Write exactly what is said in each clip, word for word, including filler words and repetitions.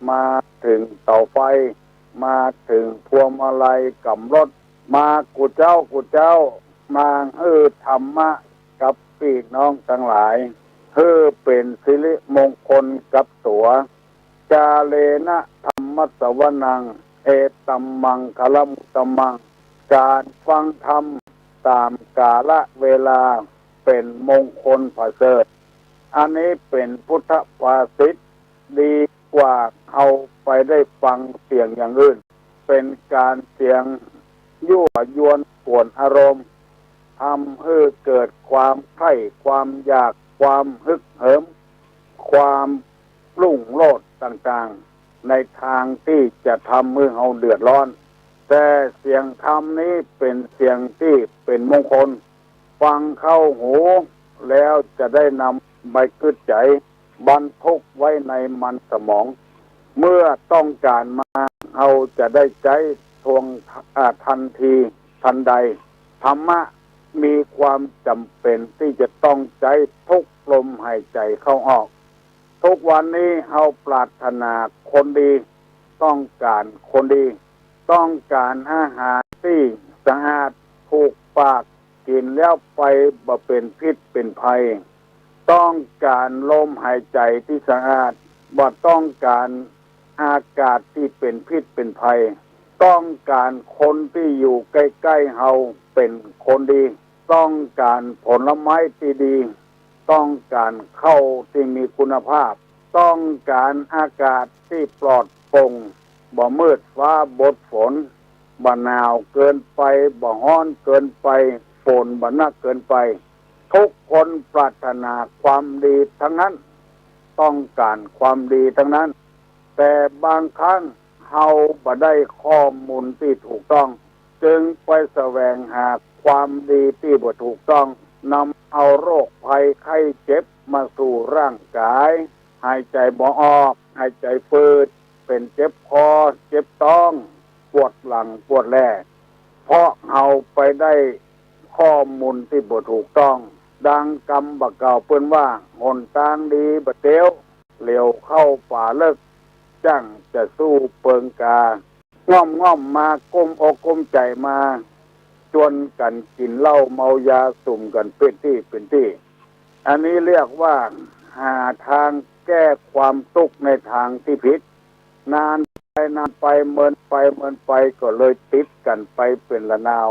มาเถิงเต๋าไฟ มาเถิงพวงมาลัยก๋ำรถ มากู้เจ๊ากู้เจ๊า มาหื้อธรรมะกับปี้น้องตังหลาย หื้อเป๋นสิริมงคลกับตั๋ว กาเลนะธัมมะสวนัง เอตัมมังคละมุตตมัง ก๋านฟังธรรมต๋ามกาละเวลาเป๋นมงคลประเสริฐ อันนี้เป๋นพุทธภาษิต ดีกว่าเฮาไปได้ฟังเสียงอย่างอื่น เป๋นก๋านเสียงยั่วยวนกวนอารมณ์ ทำหื้อเกิดความใคร่ ความอยาก ความฮึกเหิม ความรุ่งโรจน์ต่างๆ ในตางตี้จะทำหื้อเฮาเดือดร้อน แต่เสียงธรรมนี้เป๋นเสียงตี้เป๋นมงคล ฟังเข้าหูแล้วจะได้นำไปกึ๊ดใจ๋ บันทึกไว้ในมันสมอง เมื่อต้องก๋านมา เฮาจะได้ใจ๊ทวง อ่า ทันทีทันใด ธรรมะมีความจ๋ำเป๋นตี้จะต้องใจ๊ทุกลมหายใจ๋เข้าออก ทุกวันนี้เฮาปรารถนาคนดี ต้องก๋านคนดี ต้องก๋านอาหารตี้สะอาด ถูกปาก กิ๋นแล้วไปบ่เป๋นพิษเป๋นภัย ต้องก๋านลมหายใจ๋ตี้สะอาด บ่ต้องก๋านอากาศตี้เป๋นพิษเป๋นภัย ต้องก๋านคนตี้อยู่ใก้ๆ เฮาเป๋นคนดี ต้องก๋านผลไม้ตี้ดี ต้องก๋านข้าวตี้มีคุณภาพ ต้องก๋านอากาศตี้ปลอดโปร่ง บ่มืดฟ้าบดฝน บ่หนาวเกินไป บ่ฮ้อนเกินไป ฝนบ่หนักเกินไป ทุกคนปรารถนาความดีตังนั้น ต้องก๋านความดีตังนั้น แต่บางครั้งเฮาบ่ได้ข้อมูลตี้ถูกต้อง จึงไปแสวงหาความดีตี้บ่ถูกต้อง นำเอาโรคภัยไข้เจ็บมาสู่ร่างก๋าย หายใจ๋บ่ออก หายใจ๋ฝืด เป๋นเจ็บคอ เจ็บต๊อง ปวดหลัง ปวดแล่ เพราะเฮาไปได้ข้อมูลตี้บ่ถูกต้อง ดังกำบ่ากล่าวเปิ้นว่า หนตางดีบ่เตียว เหลียวเข้าป่าเลิก จั้งจะสู้เปิงกา ง่อมๆ มา กุ้มอกกุ้มใจ๋มา จวนกั๋นกิ๋นเหล้าเมายาสุมกั๋นเป๋นตี้เป๋นตี้ อันนี้เรียกว่าหาตางแก้ความตุ๊กข์ในตางตี้ผิด นานไปนานไป เมินไปเมินไป ก็เลยติดกั๋นไปเป๋นละนาว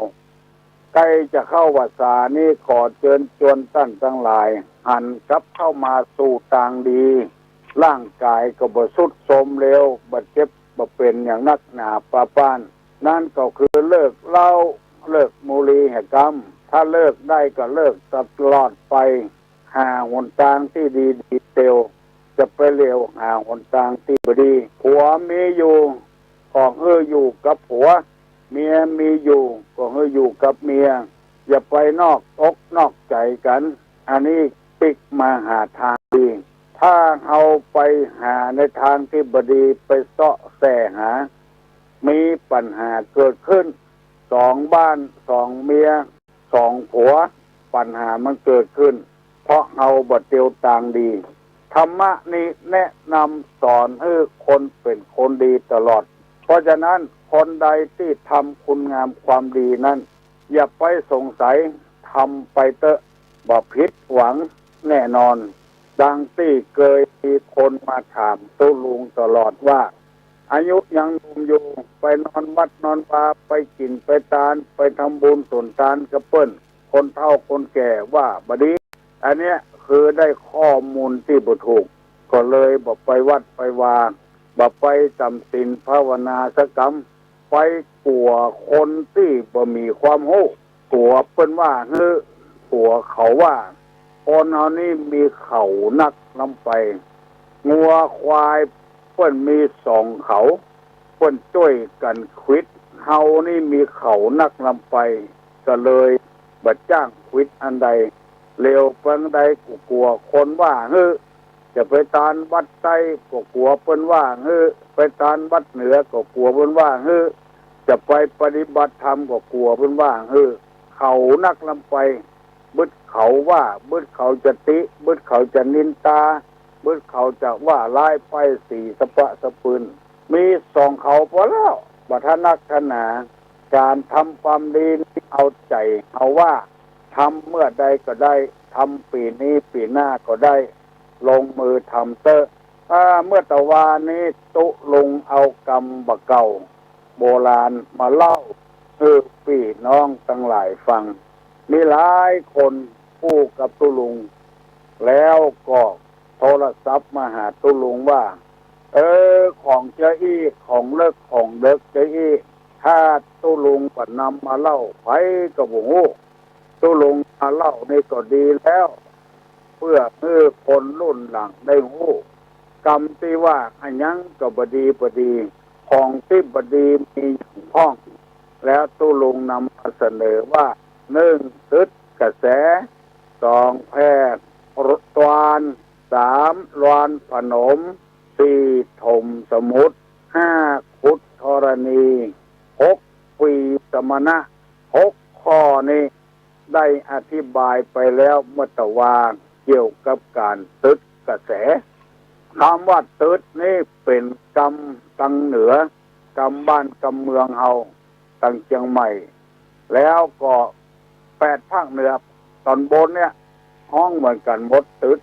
ใก้จะเข้าพรรษานี้ ขอเจิญจวนต้านตังหลาย หันกลับเข้ามาสู่ตางดี ร่างก๋ายก็บ่ทรุดโทรมเลว บ่เจ็บบ่เป๋นอย่างนักหนาปาป๊าน นั้นก็คือเลิกเหล้า เลิกบุหรี่แหกำ ถ้าเลิกได้ก็เลิกตลอดไป หาหนตางตี้ดีดีเตียว จะไปเหลียวหาหนตางตี้บ่ดี ผัวมีอยู่ ก็หื้ออยู่กับผัว เมียมีอยู่ ก็หื้ออยู่กับเมีย อย่าไปนอกอกนอกใจ๋กั๋น อันนี้ปิ๊กมาหาตางดี ถ้าเฮาไปหาในตางตี้บ่ดี ไปเซาะแสหา มีปัญหาเกิดขึ้น สองบ้าน สองเมีย สองผัว ปัญหามันเกิดขึ้น เพราะเฮาบ่เตียวตางดี ธรรมะนี้แนะนำสอนหื้อคนเป๋นคนดีตลอด เพราะฉะนั้นคนใดตี้ทำคุณงามความดีนั้น อย่าไปสงสัย ทำไปเต๊อะ บ่ผิดหวังแน่นอน ดังตี้เกยมีคนมาถามตุ๊ลุงตลอดว่า อายุยังหนุ่มอยู่ ไปนอนวัดนอนวา ไปกิ๋นไปตาน ไปทำบุญสุนตานกับเปิ้น คนเฒ่าคนแก่ว่าบ่ดี อันเนี้ยคือได้ข้อมูลตี้บ่ถูก ก็เลยบ่ไปวัดไปวา บ่ไปจ๋ำศีลภาวนาสักกำ ไปกั๋วคนตี้บ่มีความฮู้ กั๋วเปิ้นว่าหื้อ กั๋วเขาว่า คนเฮานี้มีเขานักล้ำไป งัวควายเปิ้นมีสองเขา เปิ้นจ้วยกั๋นขวิด เฮานี้มีเขานักล้ำไป ก็เลยบ่จ้างขวิดอันใด เหลียวไปอันใดก็กั๋วคนว่าหื้อ จะไปตานวัดใต้ก็กั๋วเปิ้นว่าหื้อ ไปตานวัดเหนือก็กั๋วเปิ้นว่าหื้อ จะไปปฏิบัติธรรมก็กั๋วเปิ้นว่าหื้อ เขานักล้ำไป บึดเขาว่า บึดเขาจะติ บึดเขาจะนินตา บึดเขาจะว่าร้ายป้ายสีสะปะสะปืน มีสองเขาปอแล้ว บ่ถนักถนา ก๋านทำความดีนี่เอาใจ๋เฮาว่า ทำเมื่อใดก็ได้ ทำปี๋นี้ปี๋หน้าก็ได้ ลงมือทำเต๊อะ อ่า เมื่อตะวานี้ตุ๊ลุงเอากำบ่าเก่า โบราณมาเล่าหื้อปี้น้องตังหลายฟัง มีหลายคนอู้กับตุ๊ลุง แล้วก็โทรศัพท์มาหาตุ๊ลุงว่า เออ ของเจ้าอี้ ของเลิก ของเดิ็กเจ้าอี้ ถ้าตุ๊ลุงบ่นำมาเล่า ใผก็บ่ฮู้ ตุ๊ลุงมาเล่านี่ก็ดีแล้ว เปื้อหื้อคนรุ่นหลังได้ฮู้ กำตี้ว่าอะหยังก็บ่ดีบ่ดี ของตี้บ่ดีมีหยังพ่อง แล้วตุ๊ลุงนำมาเสนอว่า นึ่ง ตึ๊ดกระแส สอง แพร่ตวน สาม ลอนผนม สี่ ถมสมุทร ห้า ขุดธรณี หก ปีสมณะ หก ข้อนี้ได้อธิบายไปแล้วเมื่อตะวา เกี่ยวกับก๋านตึ๊ดกระแส กำว่าตึ๊ดนี่เป๋นกำตังเหนือ กำบ้านกำเมืองเฮา ตังเจียงใหม่ แล้วก็แปดภาคเหนือต๋อนบนเนี่ย ฮ้องเหมือนกั๋นหมด ตึ๊ด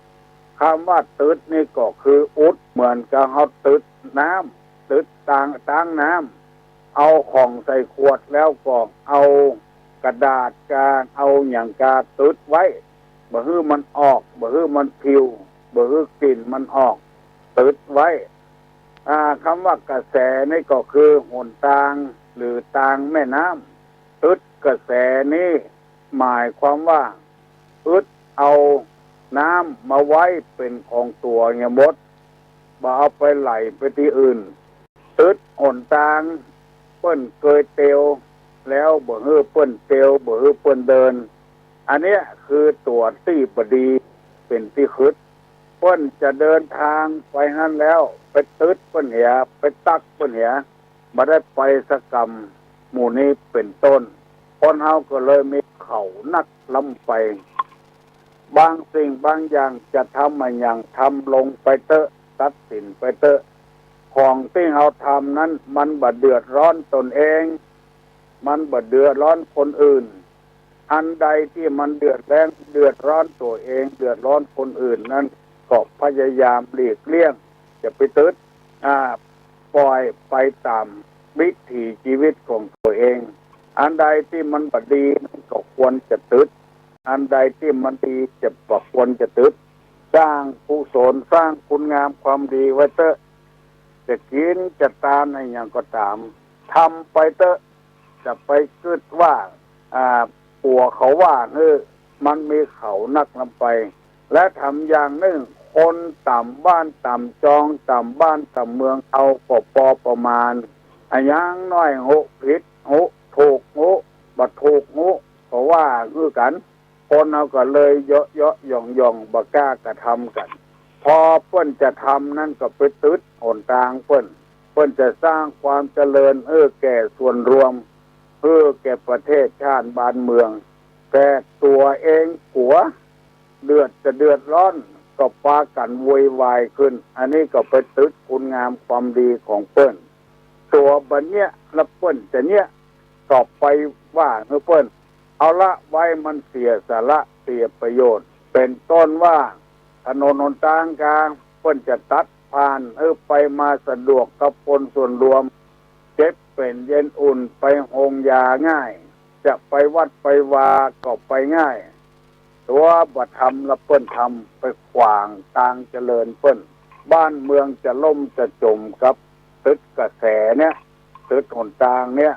กำว่าตึ๊ดนี่ก็คืออุด เหมือนกับเฮาตึ๊ดน้ำ ตึ๊ดตาง ตางน้ำ เอาของใส่ขวดแล้วก็เอากระดาษกา เอาหยังกาตึ๊ดไว้ บ่หื้อมันออก บ่หื้อมันผิว บ่หื้อกลิ่นมันออก ตึ๊ดไว้ อ่า กำว่ากระแสนี่ก็คือหนตางหรือตางแม่น้ำ ตึ๊ดกระแสนี่หมายความว่า อึดเอาน้ำมาไว้เป๋นของตั๋วเหียหมด บ่เอาไปไหลไปตี้อื่น ตึ๊ดหนตาง เปิ้นเกยเตียว แล้วบ่หื้อเปิ้นเตียว บ่หื้อเปิ้นเดิน อันเนี้ยคือตั๋วตี้บ่ดีเป๋นตี้คึด เปิ้นจะเดินตางไปหั้นแล้ว ไปตึ๊ดเปิ้นเหีย ไปตั๊กเปิ้นเหีย บ่ได้ไปสักกำ หมู่นี้เป๋นต้น คนเฮาก็เลยมีเขานักล้ำไป บางสิ่งบางอย่างจะทำอะหยัง ทำลงไปเต๊อะ ตัดสินไปเต๊อะ ของตี้เฮาทำนั้นมันบ่เดือดร้อนตนเอง มันบ่เดือดร้อนคนอื่น อันใดตี้มันเดือดแร้ง เดือดร้อนตั๋วเอง เดือดร้อนคนอื่นนั้น ก็พยายามหลีกเลี่ยง อย่าไปตึ๊ด อ่า ปล่อยไปต๋ามวิถีชีวิตของตั๋วเอง อันใดตี้มันบ่ดีนั้นก็ควรจะตึ๊ด อันใดตี้มันดีจะบ่ควรจะตึ๊ด สร้างกุศล สร้างคุณงามความดีไว้เต๊อะ จะกิ๋นจะตานอะหยังก็ต๋าม ทำไปเต๊อะ จะไปกึ๊ดว่า อ่า ตั๋วเขาว่า เออ มันมีเขานักล้ำไป และแถมอย่างนึ่ง คนต๋ามบ้านต๋ามจอง ต๋ามบ้านต๋ามเมืองเฮาก็ปอประมาณ อะหยังน้อยฮู้ผิดฮู้ถูกฮู้ บ่ถูกฮู้ ก็ว่าหื้อกั๋น คนเฮาก็เลยเยาะเยาะหย่องหย่อง บ่กล้ากระทำกั๋น พอเปิ้นจะทำนั้นก็ไปตึ๊ดหนตางเปิ้น เปิ้นจะสร้างความเจริญหื้อแก่ส่วนรวม หื้อแก่ประเทศชาติบ้านเมือง แต่ตั๋วเองกั๋ว เดือดจะเดือดร้อน ก็ปากั๋นโวยวายขึ้น อันนี้ก็ไปตึ๊ดคุณงามความดีของเปิ้น ตั๋วบ่เยียะ แล้วเปิ้นจะเยียะ ก็ไปว่าหื้อเปิ้น เอาละไว้มันเสียสาระเสียประโยชน์ เป๋นต้นว่า ถนนหนตางกา เปิ้นจะตัดผ่านหื้อไปมาสะดวกกับคนส่วนรวม เจ็บเป๋นเย็นอุ่น ไปโฮงยาง่าย จะไปวัดไปวาก็ไปง่าย ตั๋วบ่ทำละเปิ้นทำ ไปขวางตางเจริญเปิ้น บ้านเมืองจะล่มจะจ๋มกับตึ๊ดกระแสเนี่ย ตึ๊ดหนตางเนี่ย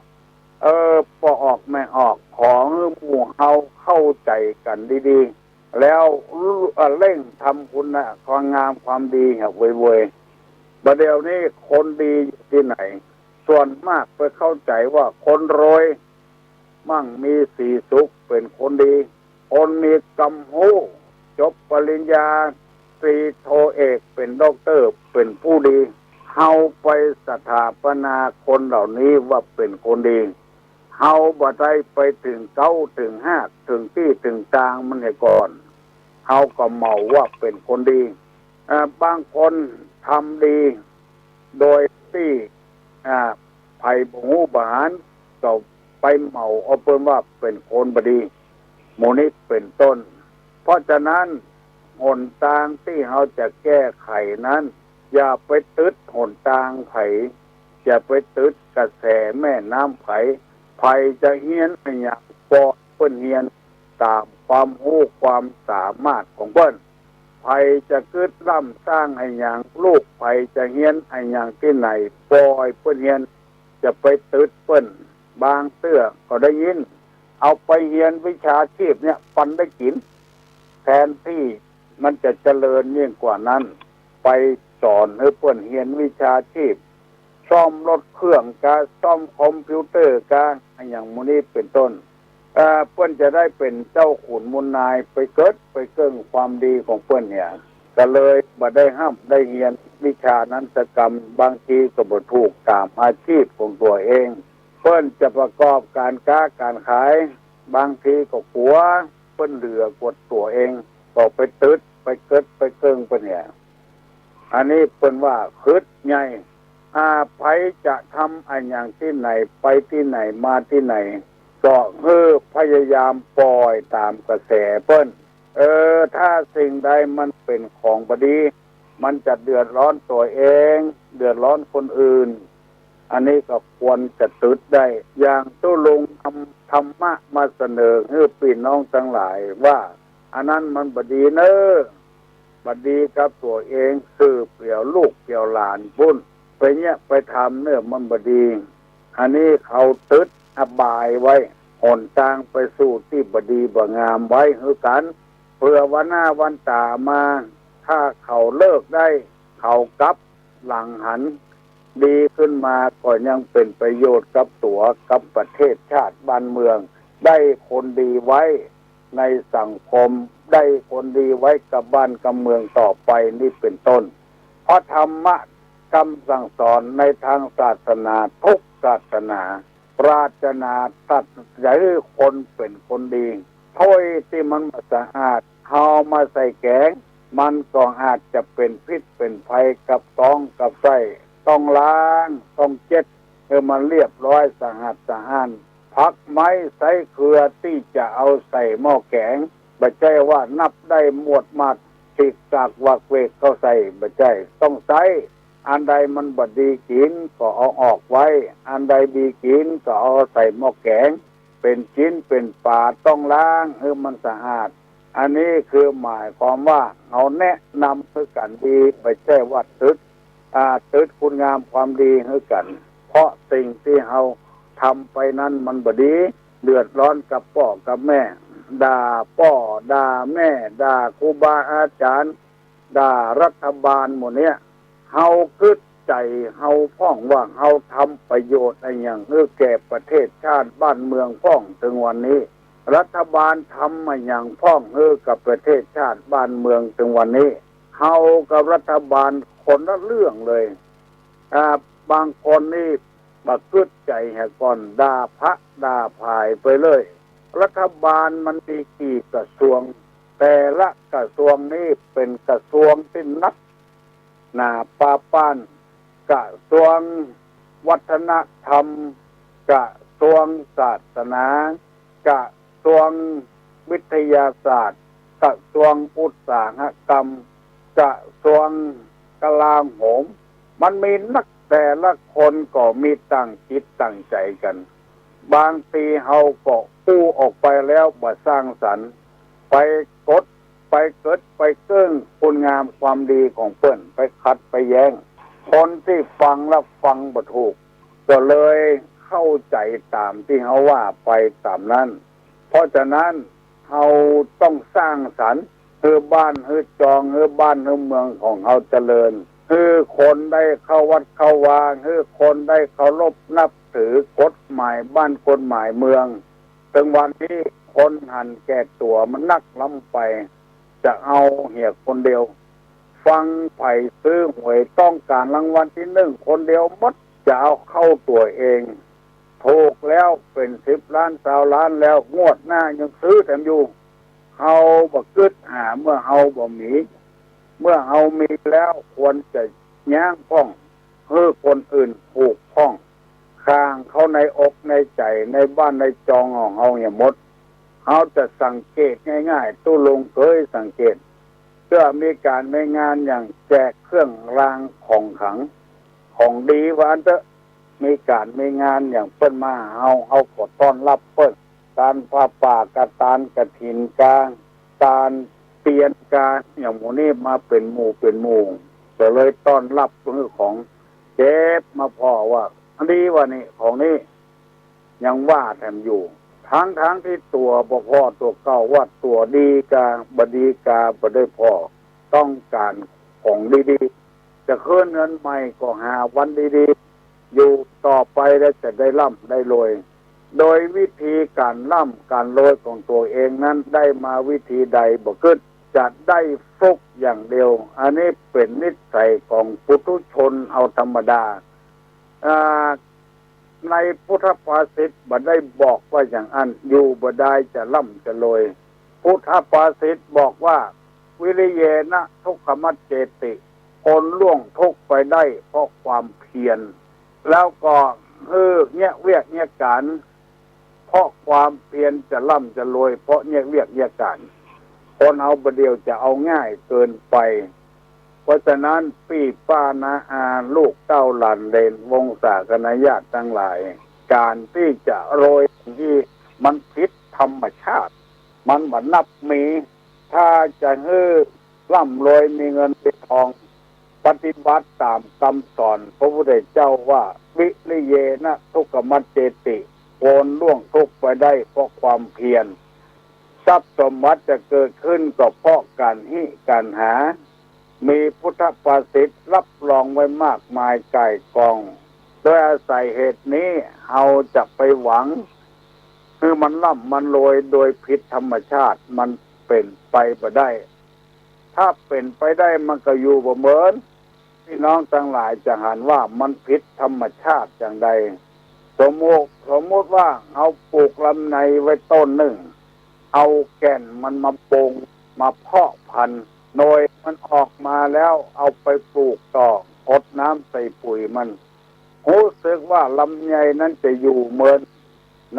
เออ ปอออกแม่ออก ขอหื้อหมู่เฮาเข้าใจ๋กั๋นดีๆ แล้ว เอ่อ เร่งทำคุณงามความดีเหียเว่ยๆ บ่าเดี่ยวนี้คนดีอยู่ตี้ไหน ส่วนมากไปเข้าใจ๋ว่าคนรวย มั่งมีสีสุขเป๋นคนดี คนมีกำฮู้ จบปริญญาตรีโทเอก เป๋นด็อกเตอร์ เป๋นผู้ดี เฮาไปสถาปนาคนเหล่านี้ว่าเป๋นคนดี เฮาบ่ได้ไปเถิงเก๊าเถิงฮาก เถิงตี้เถิงตางมันเหียก่อน เฮาก็เหมาว่าเป๋นคนดี อ่า บางคนทำดีโดยตี้ อ่า ใผบ่ฮู้บ่หัน ก็ไปเหมาเอาเปิ้นว่าเป๋นคนบ่ดี หมู่นี้เป๋นต้น เพราะฉะนั้น หนตางตี้เฮาจะแก้ไขนั้น อย่าไปตึดหนตางใผ อย่าไปตึดกระแสแม่น้ำใผ ใผจะเฮียนอะหยังปล่อยเปิ้นเฮียนต๋ามความฮู้ความสามารถของเปิ้น ใผจะกึ๊ดล้ำสร้างอะหยัง ลูกใผจะเฮียนอะหยังตี้ไหน ปล่อยเปิ้นเฮียน จะไปตึดเปิ้น บางเตื้อก็ได้ยิน เอาไปเฮียนวิชาชีพเนี่ย ปันได้กิ๋น แทนตี้มันจะเจริญยิ่งกว่านั้น ไปสอนหื้อเปิ้นเฮียนวิชาชีพ ซ่อมรถเครื่องกา ซ่อมคอมพิวเตอร์กา อะหยังหมู่นี้เป๋นต้น เอ่อ เปิ้นจะได้เป๋นเจ้าขุนมูลนาย ไปเกิดไปเกิ่งความดีของเปิ้นเนี่ย ก็เลยบ่ได้ฮ่ำได้เฮียนวิชานั้นสักกำ บางทีก็บ่ถูกต๋ามอาชีพของตั๋วเอง เปิ้นจะประกอบก๋านก๊าก๋านขาย บางทีก็กั๋วเปิ้นเหลือกว่าตั๋วเอง ก็ไปตึด ไปเกิดไปเกิ่งเปิ้นเนี่ย อันนี้เปิ้นว่าคึดใหญ่ อ่า ใผจะทำอะหยังตี้ไหน ไปตี้ไหนมาตี้ไหน ก็หื้อพยายามปล่อยต๋ามกระแสเปิ้น เออ ถ้าสิ่งใดมันเป๋นของบ่ดี มันจะเดือดร้อนตั๋วเอง เดือดร้อนคนอื่น อันนี้ก็ควรจะตึดได้ อย่างตุ๊ลุงนำธรรมะมาเสนอหื้อปี้น้องตังหลายว่า อันนั้นมันบ่ดีเน่อ บ่ดีกับตั๋วเอง สืบเกี่ยวลูกเกี่ยวหลานปู้น ไปเยียะไปทำเน่อมันบ่ดี อันนี้เขาตึดอบายไว้ หนตางไปสู่ตี้บ่ดีบ่งามไว้หื้อกั๋น เผื่อวันหน้าวันต๋ามา ถ้าเขาเลิกได้ เขากลับหลังหัน ดีขึ้นมาก็ยังเป๋นประโยชน์กับตั๋ว กับประเทศชาติบ้านเมือง ได้คนดีไว้ในสังคม ได้คนดีไว้กับบ้านกับเมืองต่อไป นี่เป๋นต้น เพราะธรรมะกำสั่งสอนในทางศาสนาทุกศาสนา ปรารถนาตัดใจ๋หื้อคนเป๋นคนดี ถ้วยตี้มันบ่สะอาด เฮามาใส่แก๋ง มันก็อาจจะเป๋นพิษเป๋นภัยกับต๊องกับไส้ ต้องล้าง ต้องเจ็ด หื้อมันเรียบร้อยสะอาดสะอ้าน ผักไม้ไส้เกลือตี้จะเอาใส่หม้อแก๋ง บ่ใจ้ว่านับได้หมวดหมัด สิกสักวักเวกเข้าใส่ บ่ใจ้ ต้องใส้ อันใดมันบ่ดีกิ๋นก็เอาออกไว้ อันใดดีกิ๋นก็เอาใส่หม้อแก๋ง เป๋นจิ๊นเป๋นป๋าต้องล้างหื้อมันสะอาด อันนี้คือหมายความว่าเฮาแนะนำหื้อกั๋นดี บ่ใจ้ว่าตึด อ่า ตึดคุณงามความดีหื้อกั๋น เพราะสิ่งตี้เฮาทำไปนั้นมันบ่ดี เดือดร้อนกับป้อกับแม่ ด่าป้อ ด่าแม่ ด่าครูบาอาจ๋ารย์ ด่ารัฐบาลหมู่เนี้ย เฮากึ๊ดใจ๋เฮาพ่องว่าเฮาทำประโยชน์อะหยังหื้อแก่ประเทศชาติบ้านเมืองพ่องเถิงวันนี้ รัฐบาลทำอะหยังพ่องหื้อกับประเทศชาติบ้านเมืองเถิงวันนี้ เฮากับรัฐบาลคนละเรื่องเลย อ่า บางคนนี่บ่กึ๊ดใจ๋เหียก่อน ด่าพระด่าผายไปเลย รัฐบาลมันมีกี่กระทรวง แต่ละกระทรวงนี่เป๋นกระทรวงตี้นักหนาปาป้าน กระทรวงวัฒนธรรม กระทรวงศาสนา กระทรวงวิทยาศาสตร์ กระทรวงอุตสาหกรรม กระทรวงกลาโหม มันมีนัก แต่ละคนก็มีต่างจิตต่างใจ๋กั๋น บางทีเฮาก็อู้ออกไปแล้วบ่สร้างสรรค์ ไปกด ไปเกิด ไปเกิ่งคุณงามความดีของเปิ้น ไปขัดไปแย้ง คนตี้ฟังแล้วฟังบ่ถูก ก็เลยเข้าใจ๋ต๋ามตี้เฮาว่าไปต๋ามนั้น เพราะฉะนั้น เฮาต้องสร้างสรรค์ หื้อบ้านหื้อจอง หื้อบ้านหื้อเมืองของเฮาเจริญ หื้อคนได้เข้าวัดเข้าวา หื้อคนได้เคารพนับถือกฎหมายบ้านกฎหมายเมือง เถิงวันนี้คนหันแก่ตั๋วมันนักล้ำไป จะเอาเหียคนเดียว ฟังใผซื้อหวยต้องก๋านรางวัลตี้นึ่งคนเดียวหมด จะเอาเข้าตั๋วเอง ถูกแล้วเป๋นสิบล้านซาวล้านแล้ว งวดหน้ายังซื้อแถมอยู่ เฮาบ่กึ๊ดหาเมื่อเฮาบ่มี เมื่อเฮามีแล้วควรจะย้างพ่อง หื้อคนอื่นผูกพ่อง คางเข้าในอกในใจ๋ ในบ้านในจองของเฮาเหียหมด เฮาจะสังเกตง่ายๆ ตุ๊ลุงเกยสังเกต เตื้อมีก๋านมีงานอย่างแจกเครื่องรางของขลัง ของดีว่าอั้นเต๊อะ มีก๋านมีงานอย่างเปิ้นมาหาเฮา เฮาก็ต้อนฮับเปิ้น ตานผ้าป่ากา ตานกฐินกา ตานเตียนกา อย่างหมู่นี้มาเป๋นหมู่เป๋นหมู่ ก็เลยต้อนฮับหื้อของ เก็บมาผ่อว่า อันดีว่านี่ ของนี้ ยังว่าแถมอยู่ ทั้งๆ ตี้ตั๋วบ่ผ่อตั๋วเก่า ว่าตั๋วดีกา บ่ดีกา บ่ได้ผ่อ ต้องก๋านของดีๆ จะขึ้นเฮือนใหม่ก็หาวันดีๆ อยู่ต่อไปแล้วจะได้ร่ำได้รวย โดยวิธีก๋านร่ำก๋านรวยของตั๋วเองนั้นได้มาวิธีใดบ่กึ๊ด จะได้ฟลุกอย่างเดียว อันนี้เป๋นนิสัยของปุถุชนเอาธรรมดา อ่า ในพุทธภาษิตบ่ได้บอกว่าอย่างอั้น อยู่บ่ดายจะร่ำจะรวย พุทธภาษิตบอกว่า วิริเยนะทุกขมัจเจติ คนล่วงทุกข์ไปได้เพราะความเพียร แล้วก็หื้อเยียะเวียกเยียะก๋าน เพราะความเพียรจะร่ำจะรวย เพราะเยียะเวียกเยียะก๋าน คนเฮาบ่าเดี่ยวจะเอาง่ายเกินไป เพราะฉะนั้นปี้ป้าน้าอาลูกเต้าหลานเหลนวงศาคณาญาติตังหลาย ก๋านตี้จะรวยตี้มันผิดธรรมชาติ มันบ่นับมี ถ้าจะหื้อร่ำรวยมีเงินมีทอง ปฏิบัติต๋ามกำสอนพระพุทธเจ้าว่า วิริเยนะทุกขมัจเจติ คนล่วงทุกข์ไปได้เพราะความเพียร ทรัพย์สมบัติจะเกิดขึ้นก็เพราะก๋านหิก๋านหา มีพุทธภาษิตรับรองไว้มากมายก่ายกอง โดยอาศัยเหตุนี้เฮาจะไปหวังหื้อมันร่ำมันรวยโดยผิดธรรมชาติ มันเป๋นไปบ่ได้ ถ้าเป๋นไปได้มันก็อยู่บ่เหมิน พี่น้องตังหลายจะหันว่ามันผิดธรรมชาติอย่างใด สมมุติ สมมุติว่าเฮาปลูกลำไยไว้ต้นนึ่ง เอาแก่นมันมาปง มาเพาะพันธุ์ หน่วยมันออกมาแล้วเอาไปปลูกต่อ หดน้ำใส่ปุ๋ยมัน ฮู้สึกว่าลำไยนั้นจะอยู่เหมิน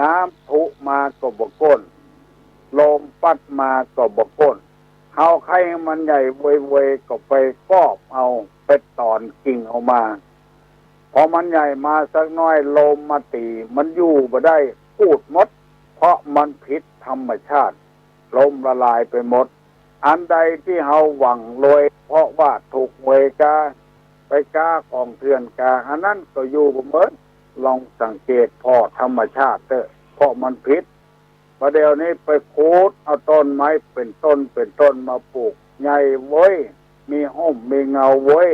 น้ำพุมาก็บ่ก้น ลมปั๊ดมาก็บ่ก้น เฮาใค่หื้อมันใหญ่เวยๆ ก็ไปกอบเอา ไปต๋อนกิ่งเอามา พอมันใหญ่มาสักน้อย ลมมาตี๋ มันอยู่บ่ได้ ปูดหมด เพราะมันผิดธรรมชาติ ล้มละลายไปหมด อันใดตี้เฮาหวังรวย เพราะว่าถูกหวยกา ไปก๊าของเถื่อนกา อันนั้นก็อยู่บ่เหมิน ลองสังเกตผ่อธรรมชาติเต๊อะ เพราะมันผิด บ่าเดี่ยวนี้ไปขุดเอาต้นไม้เป๋นต้นเป๋นต้นมาปลูก ใหญ่เว้ย มีฮ่มมีเงาเว้ย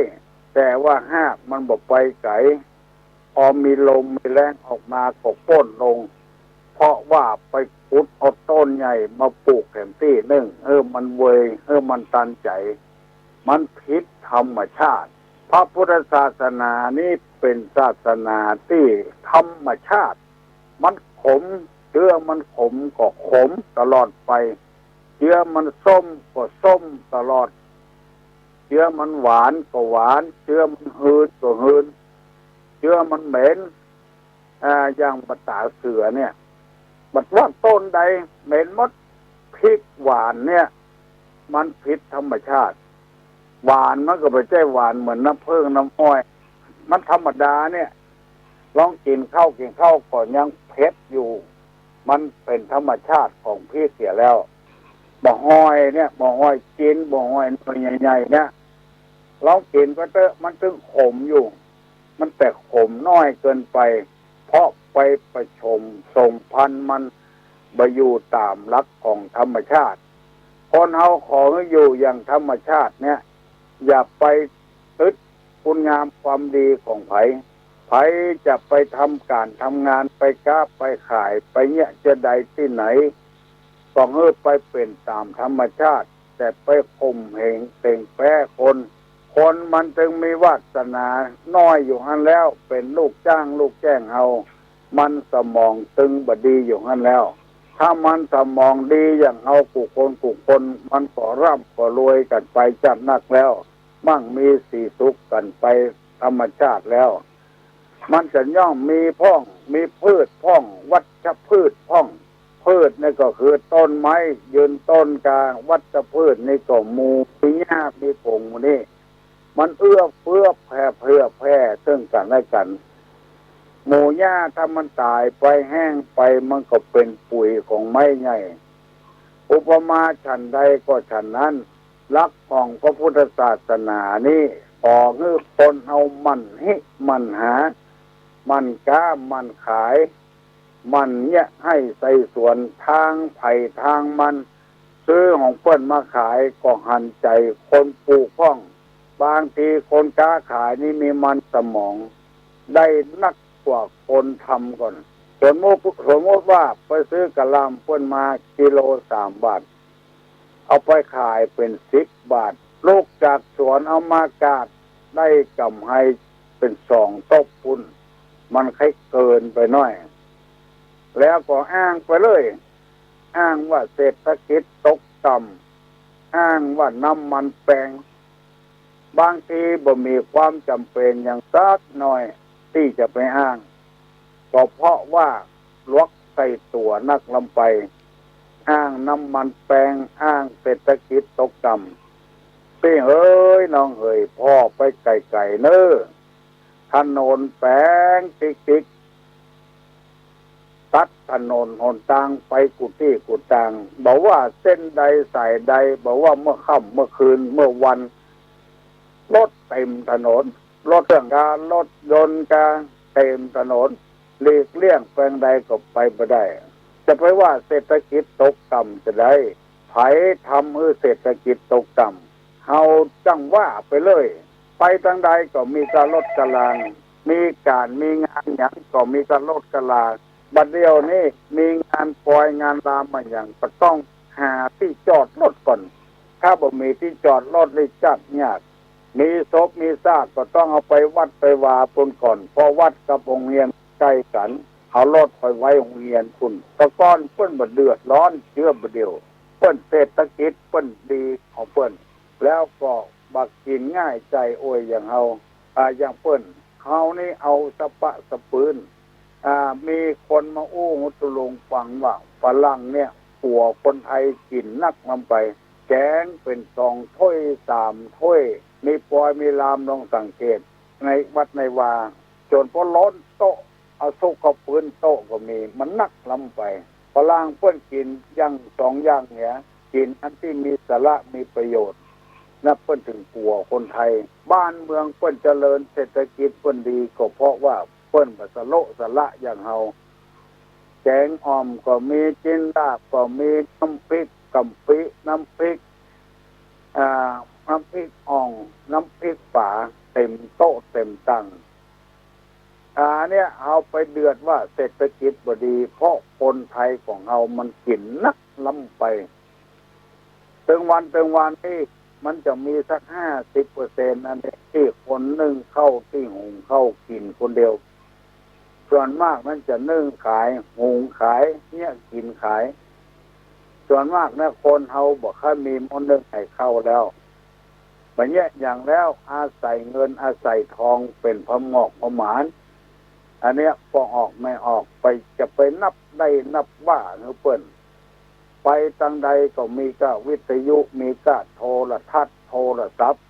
แต่ว่าฮากมันบ่ไปไก๋ พอมีลมมีแล้งออกมาก็โค่นลง เพราะว่าไปขุดเอาต้นใหญ่มาปลูกแถมตี้นึ่ง หื้อมันเวย หื้อมันตันใจ๋ มันผิดธรรมชาติ พระพุทธศาสนานี้เป๋นศาสนาตี้ธรรมชาติ มันขม เจื๊อมันขมก็ขมตลอดไป เจื๊อมันส้มก็ส้มตลอด เจื๊อมันหวานก็หวาน เจื๊อมันหืนก็หืน เจื๊อมันเหม็น อ่า อย่างบ่าต๋าเสือเนี่ย บ่าว่าต้นใดเหม็นหมด พริกหวานเนี่ย มันผิดธรรมชาติ หวานมันก็บ่ใจ้หวานเหมือนน้ำผึ้งน้ำอ้อย มันธรรมดาเนี่ย ลองกิ๋นข้าว กิ๋นข้าวก็ยังเผ็ดอยู่ มันเป๋นธรรมชาติของพริกเสียแล้ว บ่าฮ้อยเนี่ย บ่าฮ้อยจีน บ่าฮ้อยหน่วยใหญ่ๆ เนี่ย ลองกิ๋นก็เต๊อะ มันตึงขมอยู่ มันแต่ขมน้อยเกินไป เพราะไปผสมสมพันธุ์มันบ่อยู่ต๋ามหลักของธรรมชาติ คนเฮาขอหื้ออยู่อย่างธรรมชาติเนี่ย อย่าไปติดคุณงามความดีของใผ ใผจะไปทำก๋านทำงาน ไปก๊าไปขาย ไปเยียะจะใดตี้ไหน ก็หื้อไปเป๋นต๋ามธรรมชาติ แต่ไปข่มเหงเต่งแป๊คน คนมันตึงมีวาสนาน้อยอยู่หั้นแล้ว เป๋นลูกจ้างลูกแจ้งเฮา มันสมองตึงบ่ดีอยู่หั้นแล้ว ถ้ามันสมองดีอย่างเฮากู้คนกู้คน มันก็ร่ำก็รวยกั๋นไปจ๊าดนักแล้ว มั่งมีสีสุขกั๋นไปธรรมชาติแล้ว มันจะย่อมมีพ่อง มีพืชพ่อง วัชพืชพ่อง พืชนี่ก็คือต้นไม้ยืนต้นกา วัชพืชนี่ก็หมู่ มีหญ้ามีผงหมู่นี้ มันเอื้อเฟื้อแผ่เผื่อแผ่ซึ่งกั๋นและกั๋น หมู่หญ้าถ้ามันต๋ายไปแห้งไป มันก็เป๋นปุ๋ยของไม้ใหญ่ อุปมาฉันใดก็ฉันนั้น หลักของพระพุทธศาสนานี้ ขอหื้อคนเฮาหมั่นฮิหมั่นหา หมั่นก๊าหมั่นขาย หมั่นเยียะไฮ่ไถสวน ตางใผตางมัน ซื้อของเปิ้นมาขายก็หันใจ๋คนปลูกพ่อง บางทีคนก๊าขายนี่มีมันสมอง ได้นักกว่าคนทำก่อน สมมุติ สมมุติว่าไปซื้อกะหล่ำเปิ้นมากิโลสามบาท เอาไปขายเป๋นสิบบาท ลูกจากสวนเอามากาดได้ก๋ำไรเป๋นสองตบปุ้น มันใค่เกินไปหน้อย แล้วก็อ้างไปเลย อ้างว่าเศรษฐกิจตกต่ำ อ้างว่าน้ำมันแปง บางทีบ่มีความจ๋ำเป๋นอย่างสักหน้อยตี้จะไปอ้าง ก็เพราะว่าหลวกใส่ตั๋วนักล้ำไป อ้างน้ำมันแปง อ้างเศรษฐกิจตกต่ำ ปี้เอ๋ยน้องเอ๋ย ผ่อไปไก๋ๆ เน้อ ถนนแปงติ๊กๆ ตัดถนนหนตางไปกู้ตี้กู้ตาง บ่ว่าเส้นใดสายใด บ่ว่าเมื่อค่ำเมื่อคืนเมื่อวัน รถเต๋มถนน รถเครื่องกา รถยนต์กา เต๋มถนน หลีกเลี่ยงแปงใดก็ไปบ่ได้ จะไปว่าเศรษฐกิจตกต่ำจะใด ใผทำหื้อเศรษฐกิจตกต่ำ เฮาจั้งว่าไปเลย ไปตางใดก็มีกะรถกะรา มีก๋านมีงานหยังก็มีกะรถกะรา บัดเดี่ยวนี้มีงานปอยงานรามมาหยังก็ต้องหาตี้จอดรถก่อน ถ้าบ่มีตี้จอดรถนี่จักยาก มีศพมีซากก็ต้องเอาไปวัดไปวาปู้นก่อน เพราะวัดกับโฮงเฮียนใก้กั๋น เอารถไปไว้โฮงเฮียนปู้น แต่ก่อนเปิ้นบ่เดือดร้อนเจื้อบ่าเดี่ยว เปิ้นเศรษฐกิจเปิ้นดีของเปิ้น แล้วก็บ่ากิ๋นง่ายใจ๋อวยอย่างเฮา อ่า อย่างเปิ้น เฮานี่เอาสะปะสะปืน อ่า มีคนมาอู้หุตลุงฟังว่าฝรั่งเนี่ยกั๋วคนไทยกิ๋นนักล้ำไป แก๋งเป๋นสองถ้วยสามถ้วย มีปอยมีราม ลองสังเกตในวัดในวา จ๋นปอล้นโต๊ะ เอาซุกเข้าปื้นโต๊ะก็มี มันนักล้ำไป ฝรั่งเปิ้นกิ๋นอย่างสองอย่างเนี่ย กิ๋นอันตี้มีสาระมีประโยชน์ นะเปิ้นถึงกั๋วคนไทย บ้านเมืองเปิ้นเจริญ เศรษฐกิจเปิ้นดี ก็เพราะว่าเปิ้นบ่สะโละสะละอย่างเฮา แก๋งอ่อมก็มี จิ๊นดาบก็มี น้ำพริกกะปิ น้ำพริก อ่า น้ำพริกอ่อง น้ำพริกป๋า เต๋มโต๊ะเต๋มตัง อ่า เนี่ย เฮาไปเดือดว่าเศรษฐกิจบ่ดี เพราะคนไทยของเฮามันกิ๋นนักล้ำไป ตึงวันตึงวันนี่มันจะมีสักห้าสิบเปอร์เซ็นต์ อันนี้ตี้คนนึ่งข้าวตี้หุงข้าวกิ๋นคนเดียว ส่วนมากนั้นจะนึ่งขาย หุงขาย เยียะกิ๋นขาย ส่วนมากนะ คนเฮาบ่ค่อยมีหม้อนึ่งไหข้าวแล้ว บ่าเยียะหยังแล้ว อาศัยเงินอาศัยทองเป๋นผะหมอกผะหมาน อันเนี้ยป้อออกแม่ออกไป จะไปนับได้นับว่าหื้อเปิ้น ไปตางใดก็มีก้าวิทยุ มีก้าโทรทัศน์ โทรศัพท์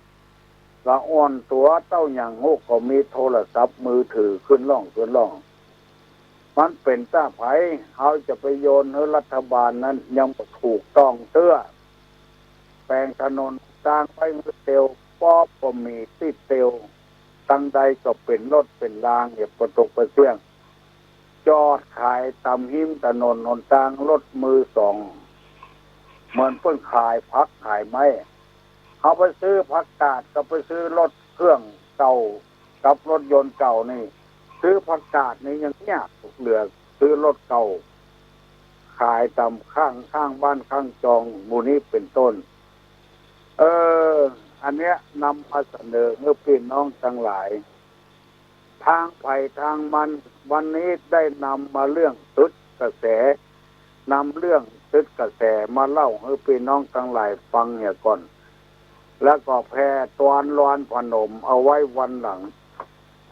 ละอ่อนตั๋วเต้าหยังฮู้ก็มีโทรศัพท์มือถือขึ้นล่องขึ้นล่อง มันเป๋นต้าใผ เฮาจะไปโยนหื้อรัฐบาลนั้นยังบ่ถูกต้องเตื้อ แป๋งถนนตางไปหื้อเตียว ปอปก็มีตี้เตียว ตางใดก็เป๋นรถเป๋นราง อย่าประตกประเสี้ยง จอดขายต๋ามฮิมถนนหนตาง รถมือสอง เหมือนเปิ้นขายผักขายไม้ เฮาไปซื้อผักกาดกับไปซื้อรถเครื่องเก่ากับรถยนต์เก่านี่ ซื้อผักกาดนี่ยังยากเหลือซื้อรถเก่า ขายต๋ามข้าง ข้างบ้านข้างจองหมู่นี้เป๋นต้น เออ อันเนี้ยนำมาเสนอหื้อปี้น้องตังหลาย ตางใผตางมัน วันนี้ได้นำมาเรื่องสุดกระแส นำเรื่องตึดกระแสมาเล่าหื้อปี้น้องตังหลายฟังเหียก่อน แล้วก็แผ่ตอนลานผนมเอาไว้วันหลัง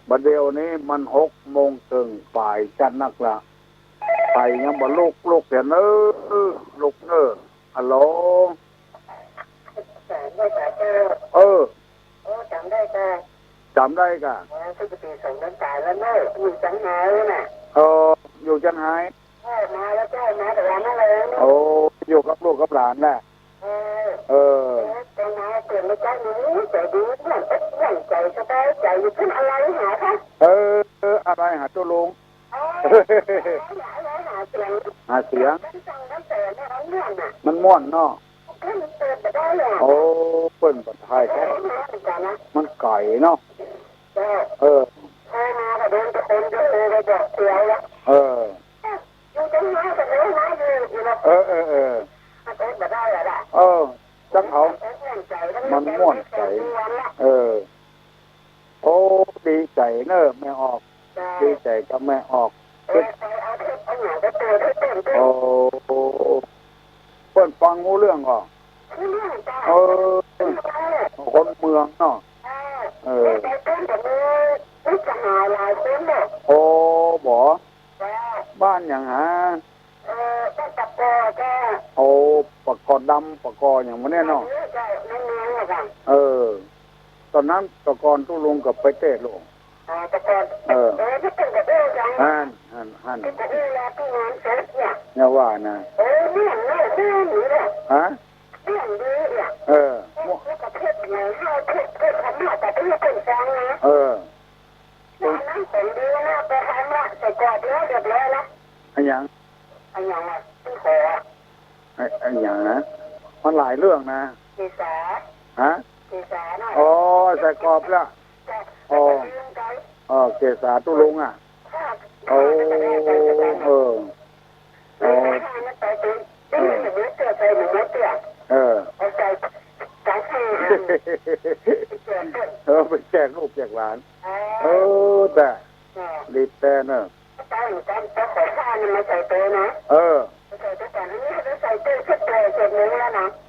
บ่าเดี่ยวนี้มันหกโมงเถิงป๋ายจัดนักละ ใผยังบ่ลุก ลุกเถอะเน่อ ลุกเน่อ ฮัลโหล เออ โอ้ จ๋ำได้ก่ะ จ๋ำได้ก่ะ เออ สิบปีสองเดือนป๋ายแล้วเน่อ อยู่จันหายน่ะ เออ อยู่จันหาย เออ มาแล้วเจ้า มาแต่วันนั้นเลย โอ้ อยู่กับลูกกับหลานน่ะ เออ เออ เออ ตอนมาเกิดมาเจ้าหนูใจดี เพื่อนอกเพื่อนใจ สบายใจ อยู่เพิ่นอะไรหาคะ เออ เออ อะไรหาตุ๊ลุง เออ อะไรหาเสียง หาเสียง มันม่วนเนาะ โอ้ เปิ้นบ่ถ่ายแท้ มันไก๋เนาะ เออ เออ เออ เออ เออ เออ จักเขา มันม่วนไก๋ เออ โอ้ ดีใจ๋เน่อแม่ออก ดีใจ๋กับแม่ออก โอ้ เปิ้นฟังฮู้เรื่องก่อ เออ คนเมืองเนาะ เออ โอ้ บ่ บ้านหยังหา โอ้ ปะกอดำ ปะกอหยังวะเนี่ยเนาะ เออ ต๋อนนั้นตะก่อนตุ๊ลุงก็ไปเตศน์โลก เออ หั้น หั้น หั้น เนี่ยว่านะ ฮะ เออ เออ อะหยัง อะหยังอะ อะหยังนะ มันหลายเรื่องนะ เกษา ฮะ เกษาน่ะ อ๋อ ใส่กรอบละ อ๋อ เออ เกษาตุ๊ลุงอะ โอ้ เออ เออ เออ เออ ไปแจกลูกแจกหลาน เออ แต่ ดีแต๊เน่อ เออ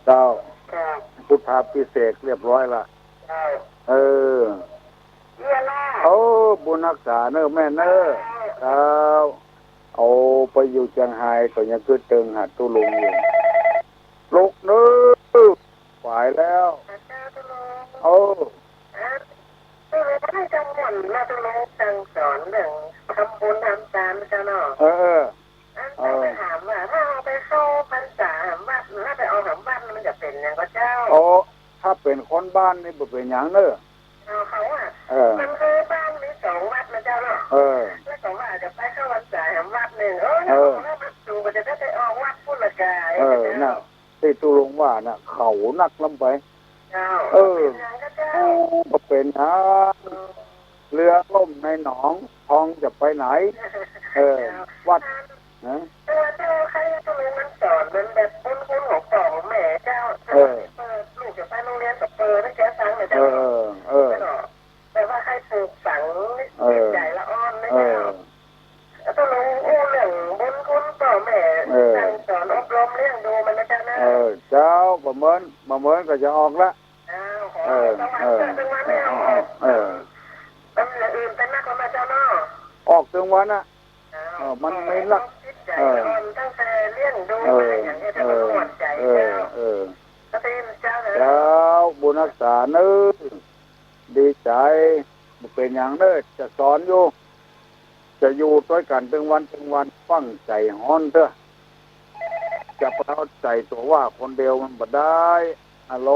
เจ้า พุทธาภิเษกเรียบร้อยละ เออ โอ้ บุญฮักษาเน่อแม่เน่อ เจ้า เอาไปอยู่เจียงฮายก็ยังกึ๊ดเติงหาตุ๊ลุงอยู่ ลุกเน่อ ป๋ายแล้ว เออ เออ เออ ถามว่าถ้าเอาไปเข้าพรรษาแหมวัด ถ้าไปออกแหมวัดมันจะเป๋นหยังก่อเจ้า โอ้ ถ้าเป๋นคนบ้านนี่บ่เป๋นหยังเน่อ เอาเขาอะ เออ มันคือบ้านมีสองวัดนะเจ้าเนาะ เออ แล้วก็ว่าจะไปเข้าพรรษาแหมวัดนึ่ง เออ เออ แล้ววัดสูงก็จะได้ไปออกวัดปุ้นละกาย เออ นะเจ้า น่ะ ตี้ตุ๊ลุงว่าน่ะ เขานักล้ำไป เจ้า เออ เป๋นหยังก่อเจ้า โอ้ บ่เป๋นหยัง เออ เรือล่มในหนอง ทองจะไปไหน เออ เจ้า วัด ฮะ แต่ว่าเจ้าใค่ตุ๊ลุงมันสอนมันแบบคุ้นๆ ของป๋องแหมเจ้า เออ เปิดลูกจะไปโฮงเฮียนก็เปิดให้แกฟังหน่อย เอ เจ้า อ เออ เออ แบบว่าใค่ปลูกฝัง เออ ใจ๋ละอ่อนนะ เออ เจ้า แล้วตุ๊ลุงอู้เรื่องบุญคุณป้อแม่ เออ สั่งสอนอบรมเลี้ยงดูมันนะเจ้านะ เออ เจ้า บ่าเมิน บ่าเมินก็จะออกละ อ้าว ขอ เออ ให้สว่าง เออ เกิดเป็นวัน เออ ไม่เอาออก เออ เออ มันอย่างอื่นเป็นนักแล้วนะเจ้าเนาะ ออกตึงวันอะ เออ มันมีหลัก จิตใจ๋ เออ อ่อนตั้งแต่เลี้ยงดู เออ มาอย่างเงี้ย เออ จะม่วนใจ๋ เออ เจ้า เออ ก็เป็นเจ้านะ เจ้า บุญฮักษาเน่อ ดีใจ๋ บ่เป๋นหยังเน่อ จะสอนอยู่ จะอยู่ตวยกั๋นตึงวันตึงวัน ฟั่งใจ๋ฮ้อนเต๊อะ จะไปเอาใจ๋ตั๋วว่าคนเดียวมันบ่ได้ ฮัลโหล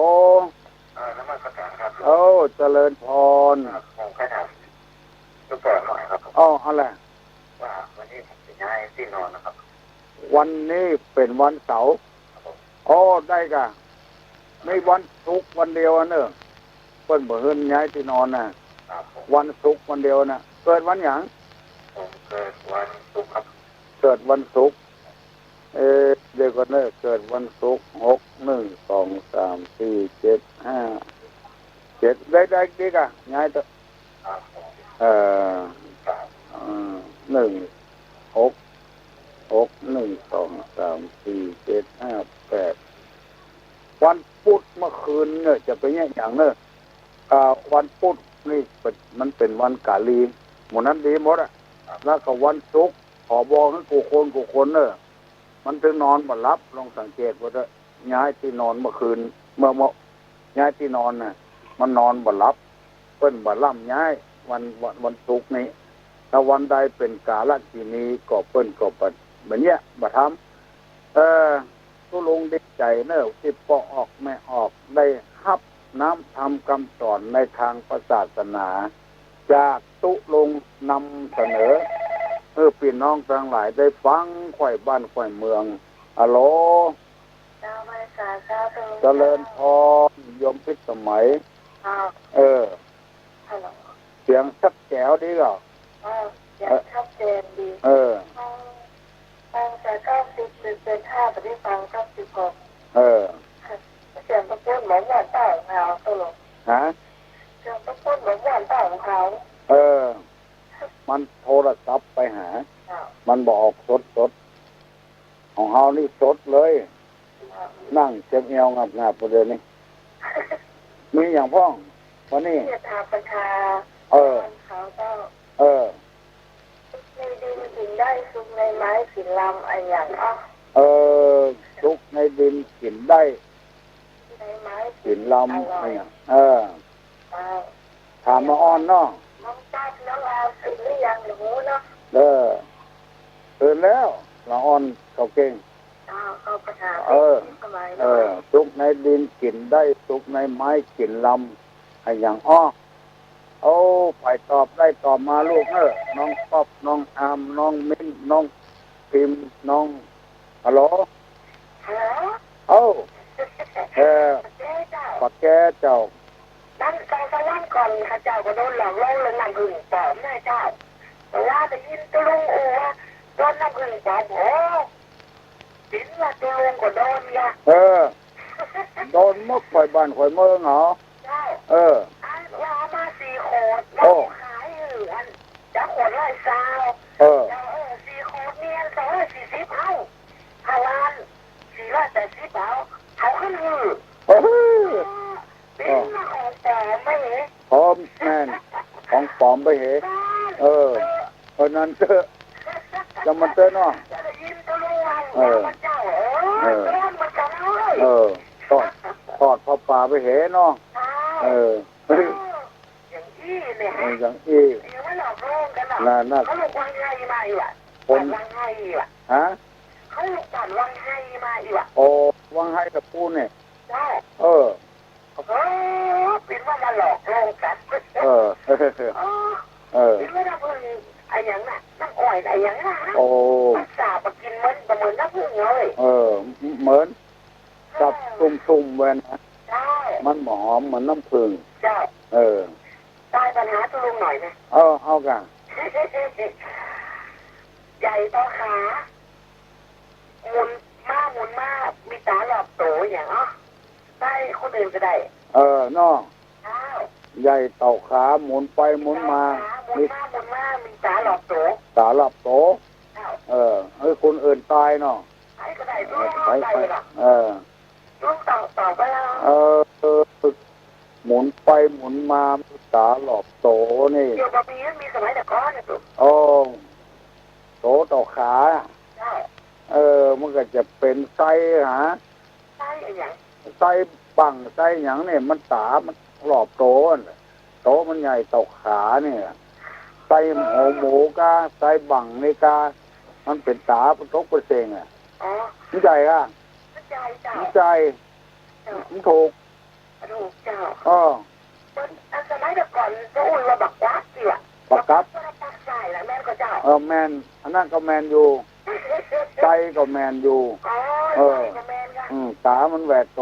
อ่านมัสการครับ โอ้ เจริญพร ครับ ผมขอถามดูก่อนหน่อยครับผม อ้อ อะไร ว่าวันนี้ผมจะย้ายที่นอนนะครับ วันนี้เป๋นวันเสาร์ ครับผม อ้อ ได้ก่ะ มีวันศุกร์วันเดียวอะเน่อ เปิ้นบ่หื้อย้ายตี้นอนน่ะ ครับผม วันศุกร์วันเดียวน่ะ เกิดวันหยัง ผมเกิดวันศุกร์ครับ เกิดวันศุกร์ เอ๊ะ เดี๋ยวก่อนเน่อ เกิดวันศุกร์ หก หนึ่ง สอง สาม สี่ เจ็ด ห้า เจ็ด ได้ ได้ ดีก่ะ ย้ายเต๊อะ ครับผม เอ่อ ครับ เอ่อ หนึ่ง หก หก หนึ่ง สอง สาม สี่ เจ็ด ห้า แปด วันพุธเมื่อคืนเนี่ยจะไปเนี่ยอย่างเนอะ อ่า วันพุธนี่เป็น มันเป็นวันก๋าลี หมู่นั้นดีหมดอะ แล้วก็วันศุกร์ ขอบอกนะ กู้คนกู้คนเนอะ มันถึงนอนบ่หลับ ลองสังเกตว่าเถอะ ย้ายตี้นอนเมื่อคืน เมื่อ เมื่อ ย้ายตี้นอนน่ะ มันนอนบ่หลับ เปิ้นบ่ล้ำย้าย วัน วัน วันศุกร์นี้ ถ้าวันใดเป๋นก๋าละกินีก็เปิ้นก็บ่ บ่เนี่ย บ่ทำ เออ ตุ๊ลุงดีใจ๋เนอะ ตี้ป้อออกแม่ออกได้ฮับน้ำธรรมกำสอนในตางพระศาสนา จากตุ๊ลุงนำเสนอ หื้อปี้น้องตังหลายได้ฟัง ใคว่บ้านใคว่เมือง อะโหล เจ้า ไหว้สา เจ้า ตุ๊ลุง เจริญพร โยมพิสมัย เจ้า เออ ฮัลโหล เสียงชัดแจ๋วดีก่อ เออ เสียงชัดเจนดี เออ ฟัง ฟังแต่เก้าสิบ สิบเจ็ด ห้า บ่ได้ฟังเก้าสิบหก เออ เสียงตะโกนเหมือนว่าเต้าของเขา ตุ๊ลุง ฮะ เสียงตะโกนเหมือนว่าเต้าของเขา เออ มันโทรศัพท์ไปหา เจ้า มันบ่ออกสดๆ ของเฮานี่สดเลย นั่งเจ็บเอวงับๆ ประเดี๋ยวนี้ มีหยังพ่อง วันนี้ เทพาประชา เออ เขาก็ เออ ในดินกิ๋นได้ สุกในไม้กิ๋นลำ อะหยังอ่ะ เออ สุกในดินกิ๋นได้ ในไม้กิ๋นลำ อร่อย อะหยัง เออ เออ ถามมาอ่อนเนาะ น้องตั๊ก น้องอาว ตื่นหรือยัง หนูเนาะ เออ ตื่นแล้ว ละอ่อนเขาเก่ง อ้าว เข้าไปหา เออ สบายหน่อย เออ สุกในดินกิ๋นได้ สุกในไม้กิ๋นลำ อะหยังอ้อ โอ้ ใผตอบได้ตอบมาลูกเอ้อ น้องป๊อป น้องอาม น้องมิ้น น้องพิมพ์ น้อง ฮัลโหล ฮัลโหล เอ้า เออ เจ้า ปะแก้เจ้า ตั้งสองสามวันก่อน ข้าเจ้าก็โดนหลอกลวงเรื่องน้ำผึ้งปลอมนะเจ้า แต่ว่าได้ยินตุ๊ลุงอู้ว่าโดนน้ำผึ้งปลอม โอ้ เป๋นว่าตุ๊ลุงก็โดนละ เออ โดนหมดใคว่บ้านใคว่เมืองเหรอ เจ้า เออ อันว่าเอามาสี่ขวด โอ้ ขายอยู่อัน เจ้า ขวดร้อยซาว เออ เจ้า เออ สี่ขวดนี่อันสองร้อยสี่สิบ เอ้า ห้าล้านสี่ร้อยแปดสิบ เอา เขาขึ้นหื้อ โอ้โห เออ เป๋นว่าของปลอมไหม เอ๋ ปลอมแม่น ของปลอมไปเห เออ เออ นั้นเต๊อะ จำมันเต๊อะเนาะ เออ เออ เออ ถอด ถอดผ้าป่าไปเหเนาะ เออ อย่างอี้เนี่ย เออ อย่างอี้ อย่างอี้ นั่นน่ะ เขาลูกวังไฮมาอีกว่ะ คน วังไฮอีกว่ะ ฮะ เขาลูกบ้านวังไฮมาอีกว่ะ โอ้ วังไฮตะปูเนี่ย เจ้า เออ เออ เป๋นว่ามาหลอกลวงกั๋น เออ เออ เออ เป๋นว่าน้ำผึ้งอะหยังน่ะ น้ำอ้อยอะหยังน่ะ โอ้ มันสาบมากิ๋นเหมือน เหมือนน้ำผึ้งเลย เออ เหมือน กับ เออ ชุ่มๆ แว่นนะ เจ้า มันหอมเหมือนน้ำผึ้ง เจ้า เออ ตายปัญหาตุ๊ลุงหน่อยนะ เออ เอาก่ะ ใหญ่ต่อขา หมุนมาหมุนมา มีต๋ารอบโตอย่างเนาะ ใส่คนอื่นก็ได้ เออ เนาะ อ้าว ใหญ่เต้าขา หมุนไปหมุนมา หมุนมาหมุนมา มีต๋ารอบโต ต๋ารอบโต อ้าว เออ หื้อคนอื่นต๋ายเนาะ ใครก็ได้ เออ ใคร ใคร ใครล่ะ เออ ลุงตอบ ตอบไปแล้ว เออ หมุนไปหมุนมา มีต๋ารอบโตนี่ เดี๋ยวบ่มี มีสมัยแต่ก่อนเนี่ย โอ้ โตเต้าขา เจ้า เออ มันก็จะเป๋นไส้หา ไส้อะหยัง ไส้บั่ง ไส้หยังเนี่ย มันต๋ามันรอบโตนั่นแหละ โตมันใหญ่เต้าขาเนี่ย ไส้หัวหมูกา ไส้บั่งนี่กา มันเป๋นต๋า มันตกเปอร์เซ็นต์อะ อ๋อ มันใหญ่อะ มันใหญ่เจ้า มันใหญ่ เจ้า มันถูก ถูกเจ้า อ้อ เปิ้น อันสมัยแต่ก่อนก็อู้ว่าบักกวักสิวะ บักกวัก บักกวักก็ตักใส่ละ แม่นก็เจ้า เออ แม่น อันนั้นก็แม่นอยู่ ไส้ก็แม่นอยู่ อ๋อ เออ ไส้ก็แม่นค่ะ อืม ต๋ามันแหวกโต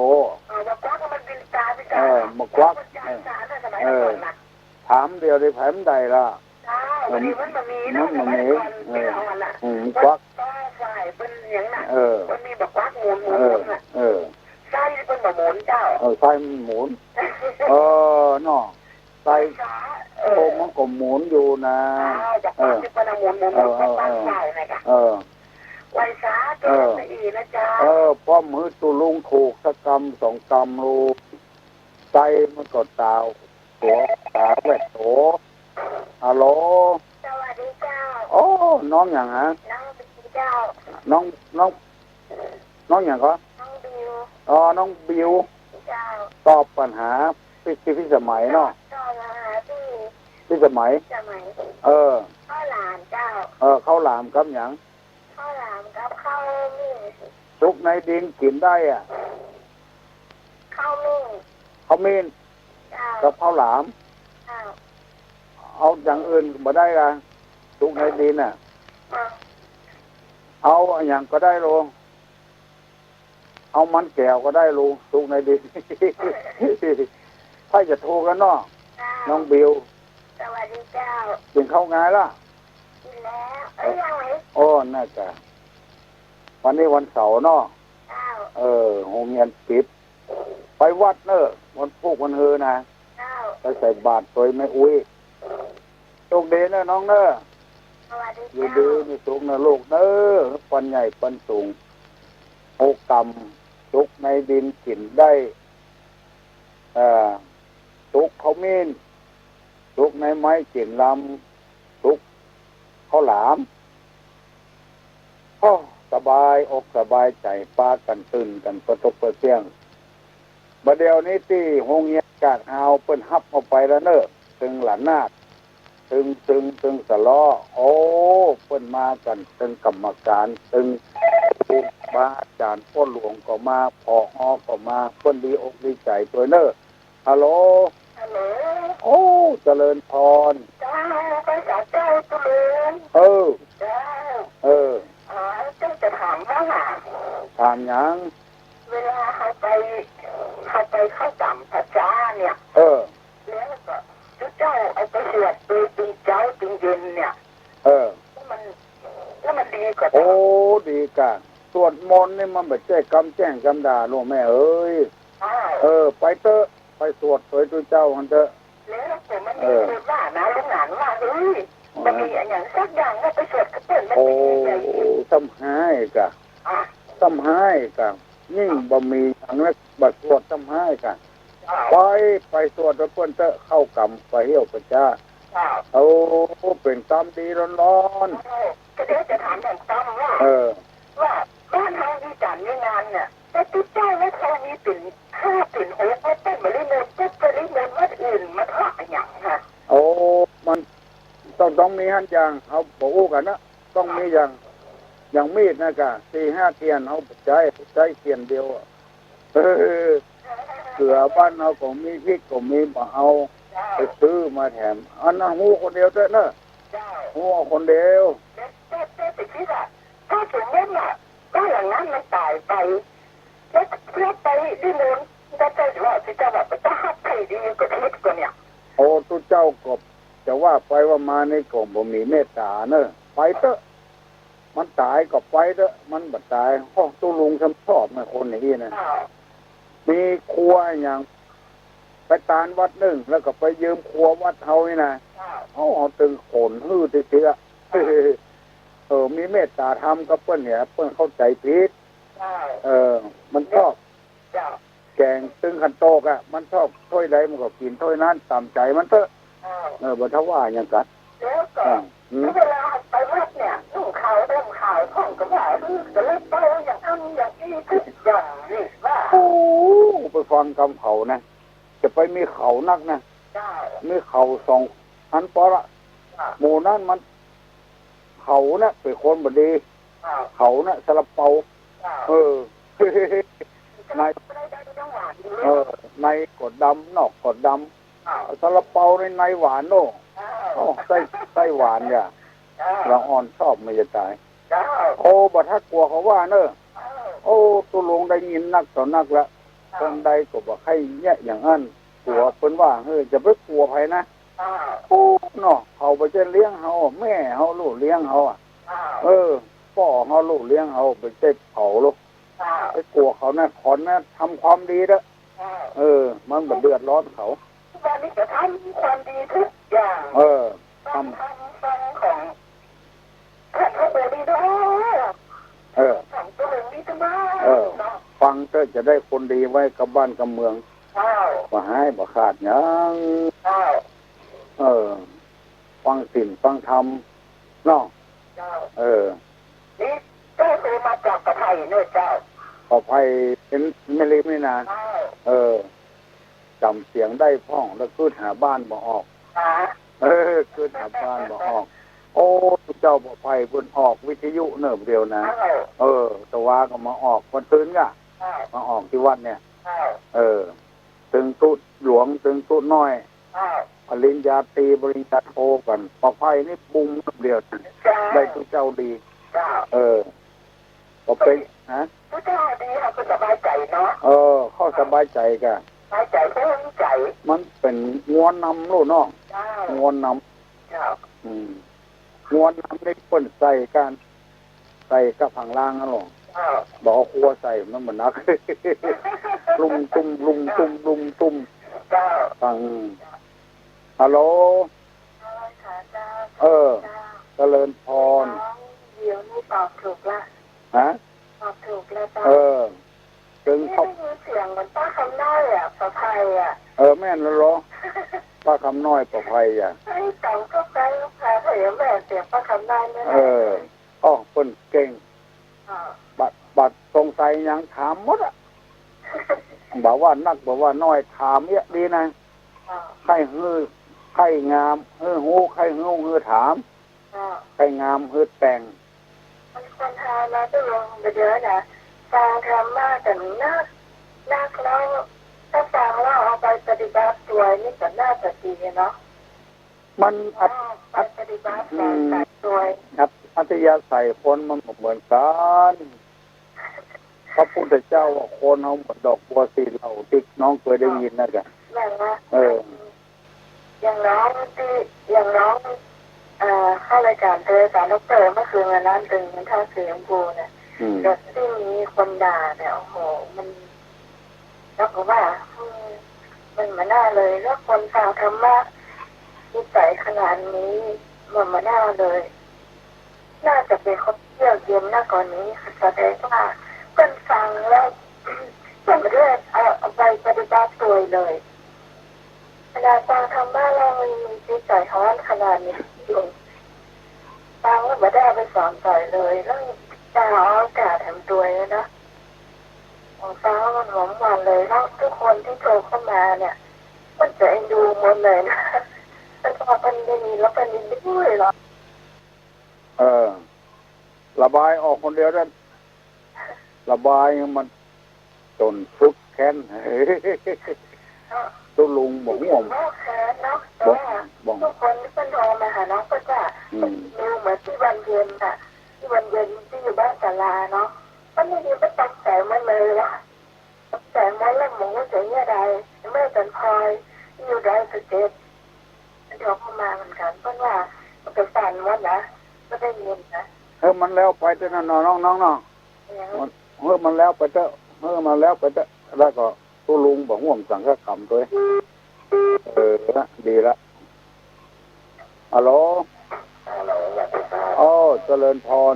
เออ บักกวักก็มันบินต๋าบินต๋า เออ บักกวัก บักกวัก เออ สารน่ะ สมัยแต่ก่อนน่ะ เออ ถามเดี๋ยวได้แผนใดล่ะ เจ้า เออ อันนี้มันบ่มีนะ มันบ่มี สมัยก่อน เออ เปิ้นเอาอันน่ะ อืม บักกวัก เปิ้นต้องใส่ เปิ้นหยังน่ะ เออ เปิ้นมีบักกวักหมุน หมุน เออ หมุนน่ะ เออ ไส้นี่เปิ้นบ่หมุนเจ้า เออ ไส้มันหมุน เออ เนาะ ไส้ เออ โอ้ มันก็หมุนอยู่นะ อ้าว บักกวัก เออ นี่เปิ้นเอาหมุน หมุน หมุน เออ เปิ้นตั้งใส่น่ะกะ เออ เออ ไหว้สาธุ เออ ไปอีกนะเจ้า เออ ป้อมหื้อตุ๊ลุงถูกสักกำสองกำลูก ไตมันก็ตาว ตั๋วตาวแวดโต ฮัลโหล สวัสดีเจ้า โอ้ น้องหยังฮะ น้องบิวเจ้า น้อง น้อง น้องหยังก็ น้องบิว อ๋อ น้องบิว เจ้า ตอบปัญหาพิ พิสมัยเนาะ ตอบปัญหาพี่ พิสมัย สมัย เออ ข้าวหลามเจ้า เออ ข้าวหลามกับหยัง ข้าวหลามกับข้าวหมิ่น สุกในดินกิ๋นได้อะ ข้าวหมิ่น ข้าวหมิ่น เจ้า กับข้าวหลาม เจ้า เอาอย่างอื่นบ่ได้ละ สุกในดินน่ะ เจ้า เอาอะหยังก็ได้ลูก เอามันแก้วก็ได้ลูก สุกในดิน ใค่จะถูกแล้วเนาะ เจ้า น้องบิว สวัสดีเจ้า กิ๋นข้าวงายละ กิ๋นแล้ว เอ้ย ยังไหม โอ้ น่าจะ วันนี้วันเสาร์เนาะ เจ้า เออ โฮงเฮียนปิด ไปวัดเน่อ วันพูกวันเฮือนะ เจ้า ไปใส่บาตรตวยแม่อุ๊ย โชคดีเน่อน้องเน่อ สวัสดี อยู่ เจ้า ดีมีสุขเน่อลูกเน่อ ปันใหญ่ปันสูง โฮกำ สุกในดินกิ๋นได้ เอ่อ สุกข้าวหมิ่น สุกในไม้กิ๋นลำ สุกข้าวหลาม โอ้ สบายอกสบายใจ๋ ปากั๋นตื่นกั๋นเปิดตกเปิดเสี้ยง บ่าเดี่ยวนี้ตี้โฮงเฮียนกาดฮาวเปิ้นฮับเอาไปแล้วเน่อ ตึงหลานนาฏ ตึง ตึง ตึงสะเลาะ โอ้ เปิ้นมากั๋น ตึงกรรมก๋าน ตึงครูบาอาจ๋ารย์ ป้อหลวงก็มา ผอ.ก็มา เปิ้นดีอกดีใจ๋ตวยเน่อ ฮัลโหล ฮัลโหล โอ้ เจริญพร เจ้า ไปสาเจ้าเจริญ เออ เจ้า เออ อ๋อ เจ้าจะถามว่า ถามหยัง เวลาเฮาไป เฮาไปเข้าจ๋ำพรรษาเนี่ย เออ แล้วก็เจ้าเอาไปสวดโดยตึงเจ๊าตึงเย็นเนี่ย เออ แล้วมัน แล้วมันดีก่า โอ้ ดีก่า สวดมนต์นี่มันบ่ใจ้กำแจ้งกำดาลูกแม่เอ๋ย อ้าว เออ ไปเต๊อะ ไปสวดโดยตุ๊เจ้าหั้นเต๊อะ แล้วผมมันมี เออ คนว่านะ ลูกหลานว่า เฮ้ย มันมีอะหยังสักอย่างว่าไปสวดกับเปิ้น มัน โอ้ เป็นยังไง ซ้ำฮ้ายก่า อ่ะ ซ้ำฮ้ายก่า ยิ่งบ่มีอะหยังแล้ว บ่สวดซ้ำฮ้ายก่า อ่ะ ไป ไปสวดกับเปิ้นเต๊อะ เข้ากรรมไปเหี่ยวไปจ้า อ่ะ โอ้ เป๋นกรรมดีล้วนๆ เออ ก็เดี๋ยวจะถามอย่างกรรมว่า เออ ว่าบ้านเฮามีก๋านมีงานเนี่ย แต่ตุ๊เจ้าเนี่ยเขามีเป๋นห้าเป๋นหก แล้วเปิ้นบ่นิมนต์ เปิ้นบ่นิมนต์วัดอื่นมาทอดอะหยังฮะ โอ้ มันต้อง ต้องมีหั้นอย่าง เฮาบ่อู้กั๋นนะ ต้องมีอย่าง อย่างมีดนะก่า สี่ห้าเตียน เฮาบ่ใจ๊ ใจ๊เตียนเดียวอะ เออ เกลือบ้านเฮาก็มี พริกก็มี บ่เอา ไปซื้อมาแถม อันนั้นฮู้คนเดียวเต๊อะเน่อ ฮู้คนเดียว แต่ แต่ แต่คิดว่า ถ้าสมมติว่าบ้านหลังนั้นมันต๋ายไป แล้ว แล้วไปนิมนต์ แล้วเจ้าว่า เจ้าว่าจะฮับใค่ดีก็ผิดก่อเนี่ย โอ้ ตุ๊เจ้าก็จะว่าไปว่ามานี่ก็บ่มีเมตต๋าเน่อ ไปเต๊อะ มันต๋ายก็ไปเต๊อะ มันบ่ต๋าย โอ้ ตุ๊ลุงซ้ำชอบนะ คนอย่างอี้นะ อ้าว มีครัวอะหยัง ไปตานวัดนึ่ง แล้วก็ไปยืมครัววัดเฮานี่นะ อ้าว เอา เอาตึงขนหื้อเตื้อๆ อ้าว เออ มีเมตต๋าธรรมกับเปิ้นเนี่ย เปิ้นเข้าใจ๋ผิด อ้าว เออ มันชอบ เจ้า แก๋งตึงขันโตกอะ มันชอบถ้วยใดมันก็กิ๋นถ้วยนั้น ต๋ามใจ๋มันเต๊อะ อ้าว เออ บ่ถ้าว่าหยังกั๋น แล้วก็ อ่า อืม เวลาไปวัดเนี่ย นุ่งขาวห่มขาว พ่องก็ว่า เออ ก็เลยเป่าอย่างอั้นอย่างอี้ทุกอย่างนี่ว่า โอ้ ไปฟังกำเขานะ จะไปมีเขานักนะ เจ้า มีเขาสองอันปอละ เจ้า หมู่นั้นมัน เขาน่ะเป๋นคนบ่ดี เจ้า เขาน่ะซาลาเปา เจ้า เออ ใน เออ ในก็ดำ นอกก็ดำ อ้าว ซาลาเปาใน ในหวานเนาะ อ้าว โอ้ ไส้ ไส้หวานเนี่ย อ้าว ละอ่อนชอบมันจะต๋าย เจ้า โอ้ บ่ถ้ากลัวเขาว่าเน่อ อ้าว โอ้ ตุ๊ลุงได้ยินนักต่อนักละ อ้าว เปิ้นใดก็บ่ใค่แยะอย่างอั้น กลัว อ้าว เปิ้นว่า เฮ้ย จะไปกลัวใผนะ อ้าว โอ้ เนาะ เขาบ่ใจ้เลี้ยงเฮา แม่เฮาลูกเลี้ยงเฮาอะ อ้าว เออ ป้อเฮาลูกเลี้ยงเฮา บ่ใจ้เผาลูก อ้าว ไปกลัวเขานะ ขอนนะ ทำความดีเต๊อะ อ้าว เออ มันบ่เดือดร้อนเขา ทุกวันนี้ก็ทำความดีทุกอย่าง เออ ฟัง ทำ ธรรมฟังของ ขัดพระโอษฐ์นี่เนาะ จะได้คนดีไว้กับบ้านกับเมือง เจ้า บ่ฮ้ายบ่ขาดหยัง เจ้า เออ ฟังศีลฟังธรรมเนาะ เจ้า เออ นี่เจ้าคือมาจากป่าไผ่เนอะเจ้า ป่าไผ่เป๋นแม่ริมนี่นะ เจ้า เออ จ๋ำเสียงได้พ่อง แล้วกึ๊ดหาบ้านบ่ออก ฮะ เออ กึ๊ดหาบ้านบ่ออก โอ้ เจ้าป่าไผ่เปิ้นออกวิทยุเนิ่มเดียวนะ เจ้า เออ ตะวาก็มาออกวันซืนก่ะ เจ้า มาออกตี้วัดเนี่ย เจ้า เออ ตึงตุ๊หลวง ตึงตุ๊น้อย เจ้า ปริญญาตรี ปริญญาโทกั๋น ป่าไผ่นี่บุมเนิ่มเดียวนะ เจ้า ได้ตุ๊เจ้าดี เจ้า เออ ก็เป๋น ฮะ ตุ๊เจ้าดี เฮาก็สบายใจ๋เนาะ เออ ข้อสบายใจ๋ก่ะ สบายใจ๋ โล่งใจ๋ มันเป๋นงัวนำลูกเนาะ เจ้า งัวนำ เจ้า อืม งัวนำนี่เปิ้นใส่กั๋น ใส่กับข้างล่างนั่นหรอ เจ้า บ่เอาครัวใส่มันบ่หนัก ลุ่มตุ้ม ลุ่มตุ้ม ลุ่มตุ้ม เจ้า ฟัง ฮัลโหล เจ้า เออ เจ้า เจริญพร น้องวิวนี่ตอบถูกละ ฮะ ตอบถูกแล้วเจ้า เออ ตึง นี่ เขา ได้ยินเสียงเหมือนป้าคำน้อยอะ ป่าไผ่อะ เออ แม่นแล้วเหรอ ป้าคำน้อย ป่าไผ่อะ ไอ้ต๋องก็แปลว่าป่าไผ่ แม่นเสียงป้าคำน้อยนี่แหละ เออ อ้อ เปิ้นเก่ง อ่า บัด บัดสงสัยหยังถามหมดอะ บ่ว่านักบ่ว่าน้อยถามเยียะดีนะ อ่า ใค่หื้อ ใค่งามหื้อฮู้ ใค่ฮู้หื้อถาม อ่า ใค่งามหื้อแต่ง มันควรทำนะ ตุ๊ลุง เดี๋ยวนะ ฟังธรรมะกั๋นนัก นักแล้ว ถ้าฟังแล้วเอาไปปฏิบัติตวยนี่ก็น่าจะดีเนาะ มันอัธ อ่า ไปปฏิบัติ อืม ตวย อัธ อัธยาศัยคนมันบ่เหมือนกั๋น พระพุทธเจ้าว่าคนเฮาเหมือนดอกบัวสีเหลืองตี้น้องเกยได้ยินนั่นแหละ แม่นนะ เออ อย่างน้องตี้ อย่างน้อง เอ่อ เข้ารายการเตยอาจารย์ด็อกเตอร์เมื่อคืนวันนั้น ตึงท่าสีชมพูเนี่ย อืม ก็ตี้มีคนด่าเนี่ย โอ้โห มัน แล้วก็ว่า อืม มันบ่น่าเลย แล้วคนฟังธรรมะนิสัยขนาดนี้ มันบ่น่าเลย น่าจะเป๋นคนเยือกเย็นนักกว่านี้ค่ะ แสดงว่าเปิ้นฟังแล้ว เปิ้นบ่ได้เอา เอาไปปฏิบัติตวยเลย ขนาดฟังธรรมะแล้วมันมีจิตใจ๋ฮ้อนขนาดนี้อยู่ ฟังแล้วบ่ได้เอาไปสอนใผเลย แล้วจะหาโอกาสแถมตวยนะ ฟังแล้วมันหวานๆ เลย แล้วทุกคนตี้โทรเข้ามาเนี่ย เปิ้นจะเอ็นดูหมดเลยนะ เปิ้นว่าเปิ้นได้ยินแล้วเปิ้นเอ็นดูเลยเหรอ เออ ระบายออกคนเดียวได้ ระบายมันจ๋นสุดแค้น ตุ๊ลุงบ่ฮู้ บ่แค้นเนาะ แต่ว่า บ่ ทุกคนตี้เปิ้นโทรมาหาน้องเปิ้นว่า อืม ดูเหมือนตี้วันเย็นน่ะ ตี้วันเย็นตี้อยู่บ้านศาลาเนาะ เปิ้นได้ยินเปิ้นตกใจ๋หมดเลยว่ะ ตกใจ๋หมดแล้ว บ่ฮู้จะเยียะใด แม่จันทร์พลอยอยู่ดอยสะเก็ด โทรเข้ามาเหมือนกั๋น เปิ้นว่ามันก็สั่นหมดนะ ก็ได้ยินนะ เออ มันแล้วไปเต๊อะเนาะ น้องๆ เนาะ เออ เออ มันแล้วไปเต๊อะ เออ มันแล้วไปเต๊อะ แล้วก็ตุ๊ลุงบ่ฮู้สังฆกรรมตวย เออ ดีละ ฮัลโหล ฮัลโหล สวัสดีครับ อ้อ เจริญพร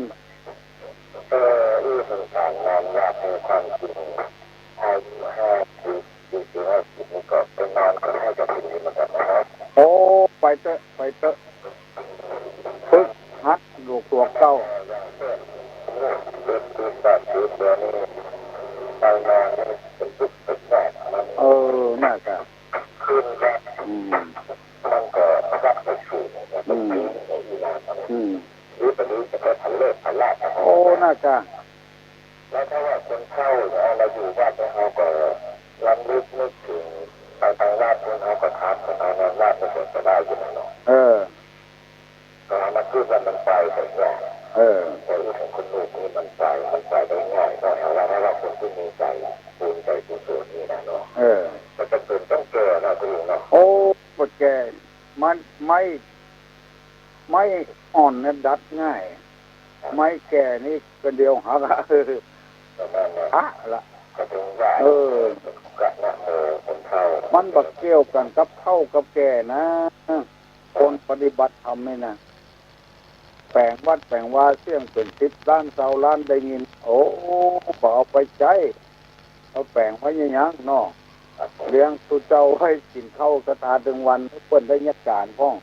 เออ อี้เปิ้นถามนอนอยากฮู้ความจริง อายุห้าสิบ สี่สิบ ห้าสิบ นี่ก็ไปนอนก็ใค่จะถึงเหมือนกั๋นนะครับ โอ้ ไปเต๊อะ ไปเต๊อะ ฝึกหัดลูกตั๋วเก่า อย่างเช่น เจ็ดสิบ แปดสิบ เดี๋ยวนี้ไปนอนนี่เป็นทุกข์เป็นยาก มัน เออ น่าจะ คืนละ อืม มันก็รับไม่ถูก อืม อืม หรือตอนนี้จะไปพันเลิศพันลาภ โอ้ น่าจะ แล้วถ้าว่าคนเฒ่าเนี่ย เฮาอยู่วัดเนี่ย เฮาก็รำลึกนึกเถิงไปตางวัดเนี่ย เฮาก็ถามเปิ้นเอาในวัดเนี่ย เปิ้นจะได้อยู่แน่นอน เออ ก็เอามาคิดว่ามันไปได้ง่าย เออ แต่เรื่องของคนลูกนี่มันไป มันไปได้ง่าย ก็เอาละ ถ้าว่าคนตี้มีใจ๋บุญใจ๋กุศลนี่นะเนาะ เออ มันจะเป็นต้องแก่นะคุณลุงเนาะ โอ้ บ่แก่ มัน ไม้ ไม้อ่อนเนี่ยดัดง่าย ไม้แก่นี่ก็เดียวหักอะ ประมาณนั้น หักละ ก็ถึงว่า เออ กะนะ เออ คนเฒ่า มันบ่เกี่ยวกั๋นกับเฒ่ากับแก่นะ คนปฏิบัติธรรมนี่นะ แป๋งวัดแป๋งวาเสี้ยงเป๋นสิบล้านซาวล้านได้ยิน โอ้ บ่เอาไปใจ๊ เขาแป๋งไว้ยังๆ เนาะ เลี้ยงตุ๊เจ้าไว้กิ๋นข้าวสะตาตึงวัน เปิ้นได้เยียะก๋านพ่อง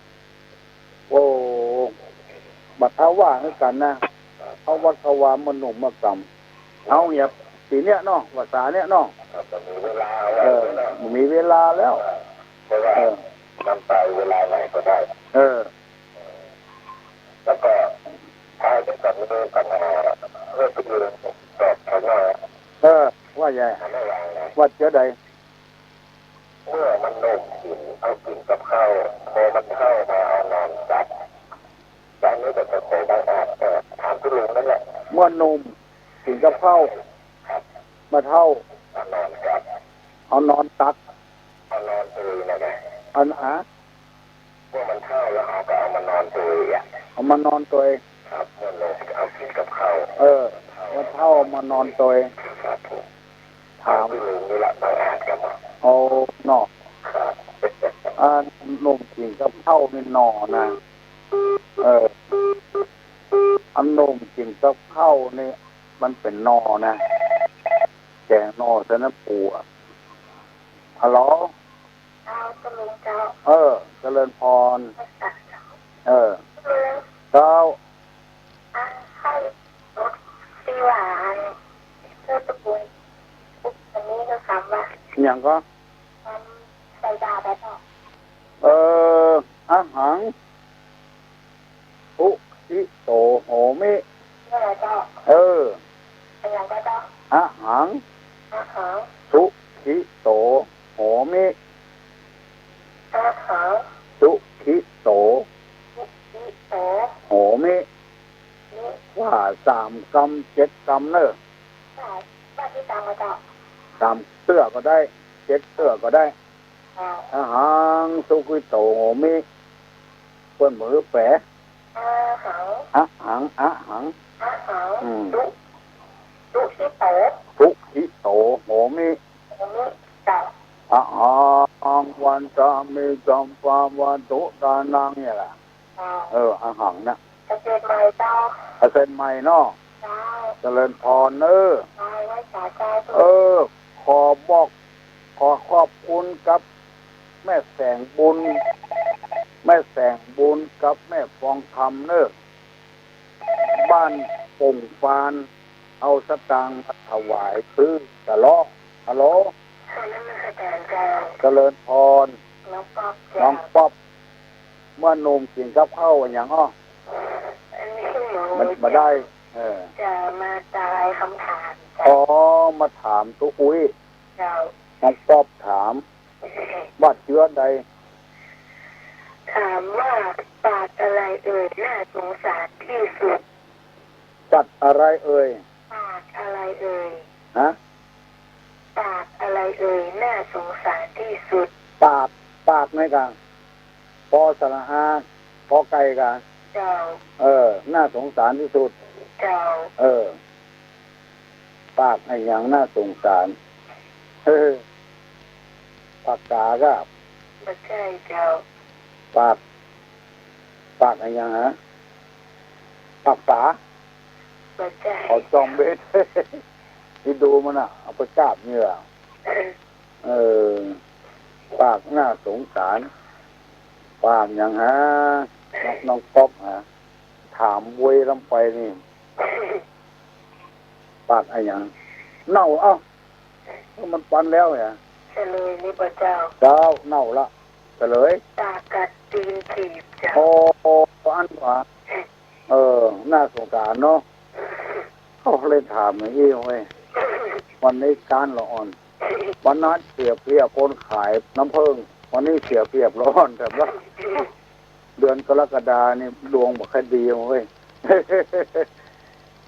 โอ้ บัดเฮาว่าหื้อกั๋นนะ เฮาวัดเขาวาเมื่อหนุ่มเมื่อกำ เฮาเหียบ ปี๋เนี้ยเนาะ ภาษาเนี้ยเนาะ เออ มีเวลาแล้ว เออ มันไปเวลาไหนก็ได้ เออ แล้วก็ถ้าจะกลับมาดูกันนะ เพื่อไปดูตอบเขาหน่อย เออ ว่าใหญ่ ไม่วางนะ ว่าเจ้าใด เมื่อมันหนุ่มกิ๋น เอากิ๋นกับข้าว พอมันเฒ่ามาเอานอนตัก แล้วอันนี้ก็จะขอบังอาจ เอ่อ ถามตุ๊ลุงนั่นแหละ เมื่อหนุ่มกิ๋นกับข้าว ครับ เมื่อเฒ่า เอานอนตัก เอานอนตัก เอานอนเตยนะนะ อัน ฮะ เมื่อมันเฒ่าแล้วเฮาก็เอามานอนเตยอะ เอามานอนเตย ครับ เมื่อหนุ่มเอากิ๋นกับข้าว เออ เมื่อเฒ่ามานอนเตย ครับผม ถาม เอาตุ๊ลุงนี่ละบังอาจครับผม โอ้ เนาะ ครับ อันหนุ่มกิ๋นกับข้าวนี่หน่อนะ เออ อันหนุ่มกิ๋นกับข้าวนี่ มันเป๋นหน่อนะ แก๋งหน่อใส่น้ำปูอะ ฮัลโหล เจ้า ตุ๊ลุงเจ้า เออ เจริญพร เจ้า เออ ตุ๊ลุง เจ้า อันใค่รถตี้ว่าอันเจ้าตุ๊ลุงปุ๊บ อันนี้ก็คำว่า หยังก็ คำใส่บาตรอะเจ้า เออ อะหัง สุขิโต โหมิ เนี่ยเหรอเจ้า เออ อะหยังก็เจ้า อะหัง อะหัง สุขิโต โหมิ อะหัง สุขิโต สุขิโต โหมิ มิ ว่าสามกำเจ็ดกำเน่อ ว่า ว่ากี่กำอะเจ้า สามเตื้อก็ได้ เจ็ดเตื้อก็ได้ อะหัง สุขิโต โหมิ เปิ้นบ่หื้อแป๋ อะหัง อะหัง อะหัง อะหัง อืม สุ สุขิโต สุขิโต โหมิ โหมิ เจ้า อะหัง วันทามิ สัพพะวัตถุตานัง เนี่ยแหละ เจ้า เออ อะหังนะ เกษตรใหม่เจ้า เกษตรใหม่เนาะ เจ้า เจริญพรเนอะ เจ้า ไหว้สาเจ้า เออ ขอบอก ขอขอบคุณกับแม่แสงบุญ แม่แสงบุญกับแม่ฟองคำเนอะ บ้านป่งฟาน เอาสตางค์มาถวายซื้อสะเลาะ ฮัลโหล ขอนมัสการเจ้า เจริญพร น้องป๊อปเจ้า น้องป๊อป เมื่อหนุ่มกิ๋นกับข้าวอะหยังอ้อ อันนี้หมอ มันบ่ได้ เออ จะมาทายคำถามเจ้า อ๋อ มาถามตุ๊อุ้ย เจ้า น้องป๊อปถาม ว่าเจื้อใด ถามว่าปากอะไรเอ่ยน่าสงสารที่สุด สัตว์อะไรเอ่ย ปากอะไรเอ่ย ฮะ ปากอะไรเอ่ยน่าสงสารที่สุด ปาก ปากไงกะ ปอสระอา กอไก่กะ เจ้า เออ น่าสงสารที่สุด เจ้า เออ ปากอะหยังน่าสงสาร เออ ปากก๋าก้า บ่ใจ้เจ้า ปาก ปากอะหยังฮะ ปากป๋า บ่ใจ้ เขาจ้องเบส ที่ดูมันน่ะ เอาไปกราบเหยื่อ เออ ปากน่าสงสาร ปากหยังฮะ น้องป๊อปฮะ ถามเว้ยลำไปนี่ ปากอะหยัง เน่า เอ้า มันปันแล้วเนี่ย เฉลยนี่บ่เจ้า เจ้า เน่าละ เฉลย ปากกัดตีนถีบเจ้า โอ้ อันหวา เออ น่าสงสารเนาะ เขาเลยถามอย่างนี้เว้ย วันนี้ก๊านละอ่อน วันนั้นเสียเปรียบคนขายน้ำผึ้ง วันนี้เสียเปรียบละอ่อน แต่ว่า เดือนกรกฎานี่ดวงบ่ค่อยดีเว้ย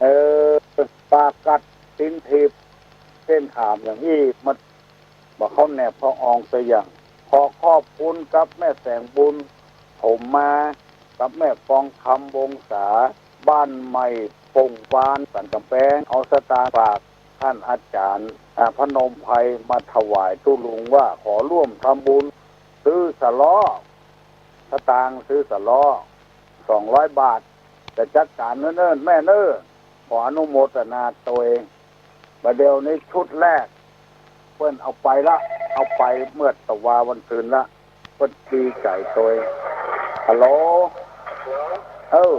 เออ ปากกัดตีนถีบ เส้นถามอย่างอี้ มันบ่เข้าแนบเข้าอองสักอย่าง ขอขอบคุณกับแม่แสงบุญ ผมมา กับแม่ฟองคำ วงศา บ้านใหม่ป่งฟาน สันก๋ำแปง เอาสตางค์ฝากท่านอาจารย์ อ่า พนมไพร มาถวายตุ๊ลุงว่าขอร่วมทำบุญ ซื้อสะเลาะ สตางค์ซื้อสะเลาะ สองร้อยบาท จะจัดก๋านเนิ่นๆ แม่เน้อ ขออนุโมทนาตวย บ่าเดี่ยวนี้ชุดแรก เปิ้นเอาไปละ เอาไปเมื่อตะวาวันซืนละ เปิ้นดีใจ๋ตวย ฮัลโหล เออ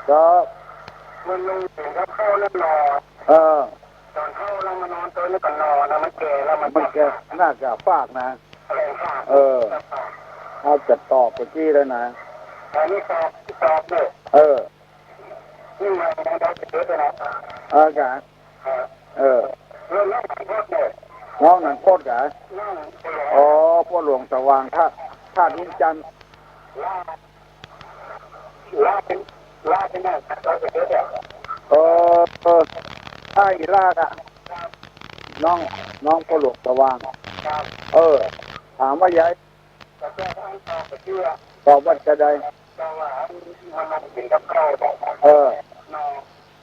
ครับ มันลงถึงกับเข้าแล้วนอน เออ ต๋อนเข้าแล้วมานอนตวยนี่ก็นอนนะ มันแก่แล้ว มัน มันแก่ น่าจะฟากนะ เออ อาจจะตอบเมื่อกี้แล้วนะ อันนี้ตอบ ตอบเนี่ย เออ นี่มันยังได้เจ็ดนะ เออกะ เออ น้องหนังโคตรกะ อ๋อ พ่อหลวงสว่าง ธาตุ ธาตุหินจันทน์ เออ เออ อ้ายอีหล้ากะ น้อง น้องพ่อหลวงสว่าง เออ ถามว่าใหญ่ ตอบว่าจะใด เออ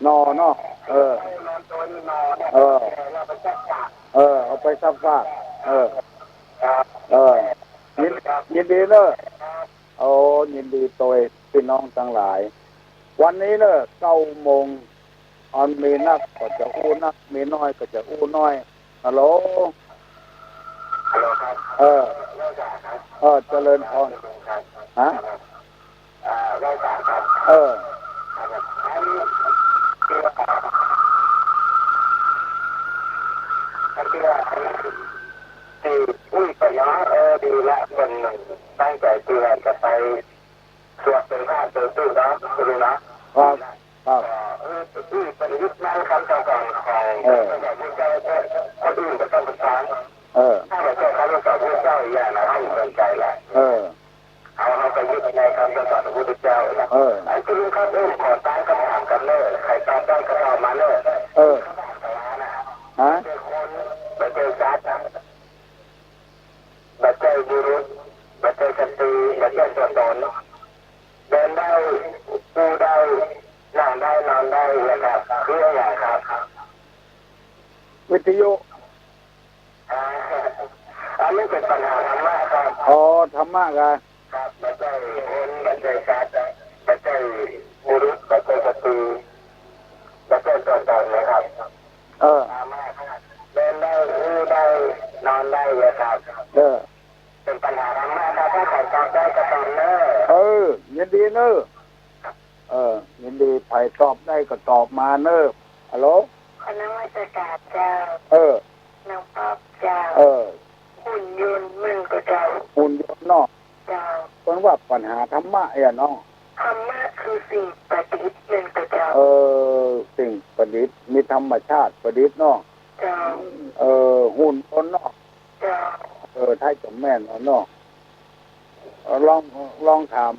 นอเนาะ เออ เออ เออ เอาไปซักผ้า เออ เออ ยิน ยินดีเนอะ โอ้ ยินดีตวยปี้น้องตังหลาย วันนี้เนอะ เก้าโมง อันมีนักก็จะอู้นัก มีน้อยก็จะอู้น้อย ฮัลโหล ฮัลโหลครับ เออ เออ เจริญพร ฮะ เออ ตี้อุ้ยไปเนาะ เออ ดีละ เปิ้นตั้งใจ๋ตี้ว่าจะไปสวดเป๋นพระเป๋นตู้เนาะ ลุงเนาะ ครับ ครับ เออ เออ เปิ้นยึดมั่นกำสั่งสอนของ เออ พระพุทธเจ้า คนอื่นก็ต้องไปสอน เออ ถ้าบ่ใจ้กำสั่งสอนพระพุทธเจ้าอีกอย่างนะ เฮาบ่สนใจ๋ละ เออ เฮา เฮาก็ยึดในกำสั่งสอนพระพุทธเจ้านะ เออ ไอ้ตี้ลุงครับ เออ ขอตั้งกำถามกำเน่อ ใผตอบได้ก็ตอบมาเน่อ เออ ฮะ บ่ใจ้คน บ่ใจ้สัตว์ บ่ใจ้บุรุษ บ่ใจ้สตรี บ่ใจ้ตั๋วตน เดินได้ อู้ได้ นั่งได้ นอนได้นะครับ คืออะหยังครับ วิทยุ อ่า อันนี้เป๋นปัญหาธรรมะครับ อ๋อ ธรรมะกะ ครับ บ่ใจ้คน บ่ใจ้สัตว์ บ่ใจ้บุรุษ บ่ใจ้สตรี บ่ใจ้ตั๋วตนนะครับ เออ สามารถเดินได้ อู้ได้ นอนได้เลยครับ เออ เป๋นปัญหาธรรมะครับ ถ้าใผตอบได้ก็ตอบเน่อ เออ ยินดีเน่อ เออ ยินดี ใผตอบได้ก็ตอบมาเน่อ ฮัลโหล ขอนมัสการเจ้า เออ หลวงพ่อเจ้า เออ หุ่นยนต์มันก็เจ้า หุ่นยนต์เนาะ เจ้า เปิ้นว่าปัญหาธรรมะเอ้ยเนาะ ธรรมะคือสิ่งประดิษฐ์มันก็เจ้า เออ สิ่งประดิษฐ์ มีธรรมชาติประดิษฐ์เนาะ เจ้า เออ หุ่นยนต์เนาะ เจ้า เออ ไทยจ๋ำแม่นเอาเนาะ เออ ลอง ลองถาม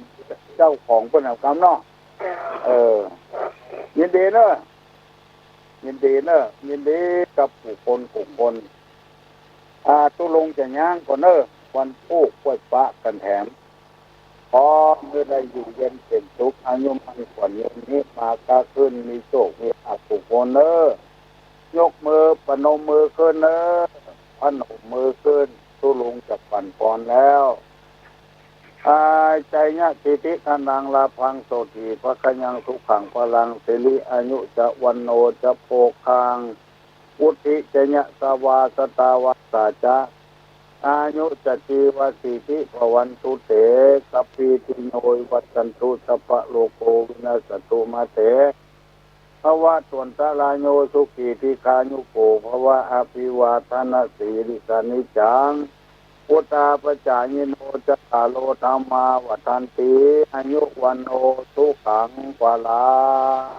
เจ้าของเปิ้นเอากำเนาะ เจ้า เออ ยินดีเน่อ ยินดีเน่อ ยินดีกับกู้คนกู้คน อ่า ตุ๊ลุงจะย้างก่อนเน่อ วันพูกค่อยปะกั๋นแถม ขอหื้อได้อยู่เย็นเป๋นสุข อายุมั่นขวัญยืน มีมาก้าขึ้น มีโชค มีลาภกู้คนเน่อ ยกมือ ประนมมือขึ้นเน่อ ประนมมือขึ้น ตุ๊ลุงจะปั๋นปอนแล้ว อา จายะสิทธิธนัง ลาภัง โสตถี ภะคะยัง สุขัง พลัง สิริ อายุจะ วัณโณ จะ โภคัง วุฑฒิ จะ ยะสะวา สะตาวัสสา จะ อายุจะ จีวะสีติ ภะวันตุ เต สัพพีติโย วิวัชชันตุ สัพพะโรโค วินัสสะตุ มา เต ภะวะตวันตะราโย สุขี ทีฆายุโก ภะวะ อะภิวาทะนะสีลิสสะนิจจัง วุฑฒาปะจายิโน จัตตาโร ธัมมา วัฑฒันติ อายุ วัณโณ สุขัง พลัง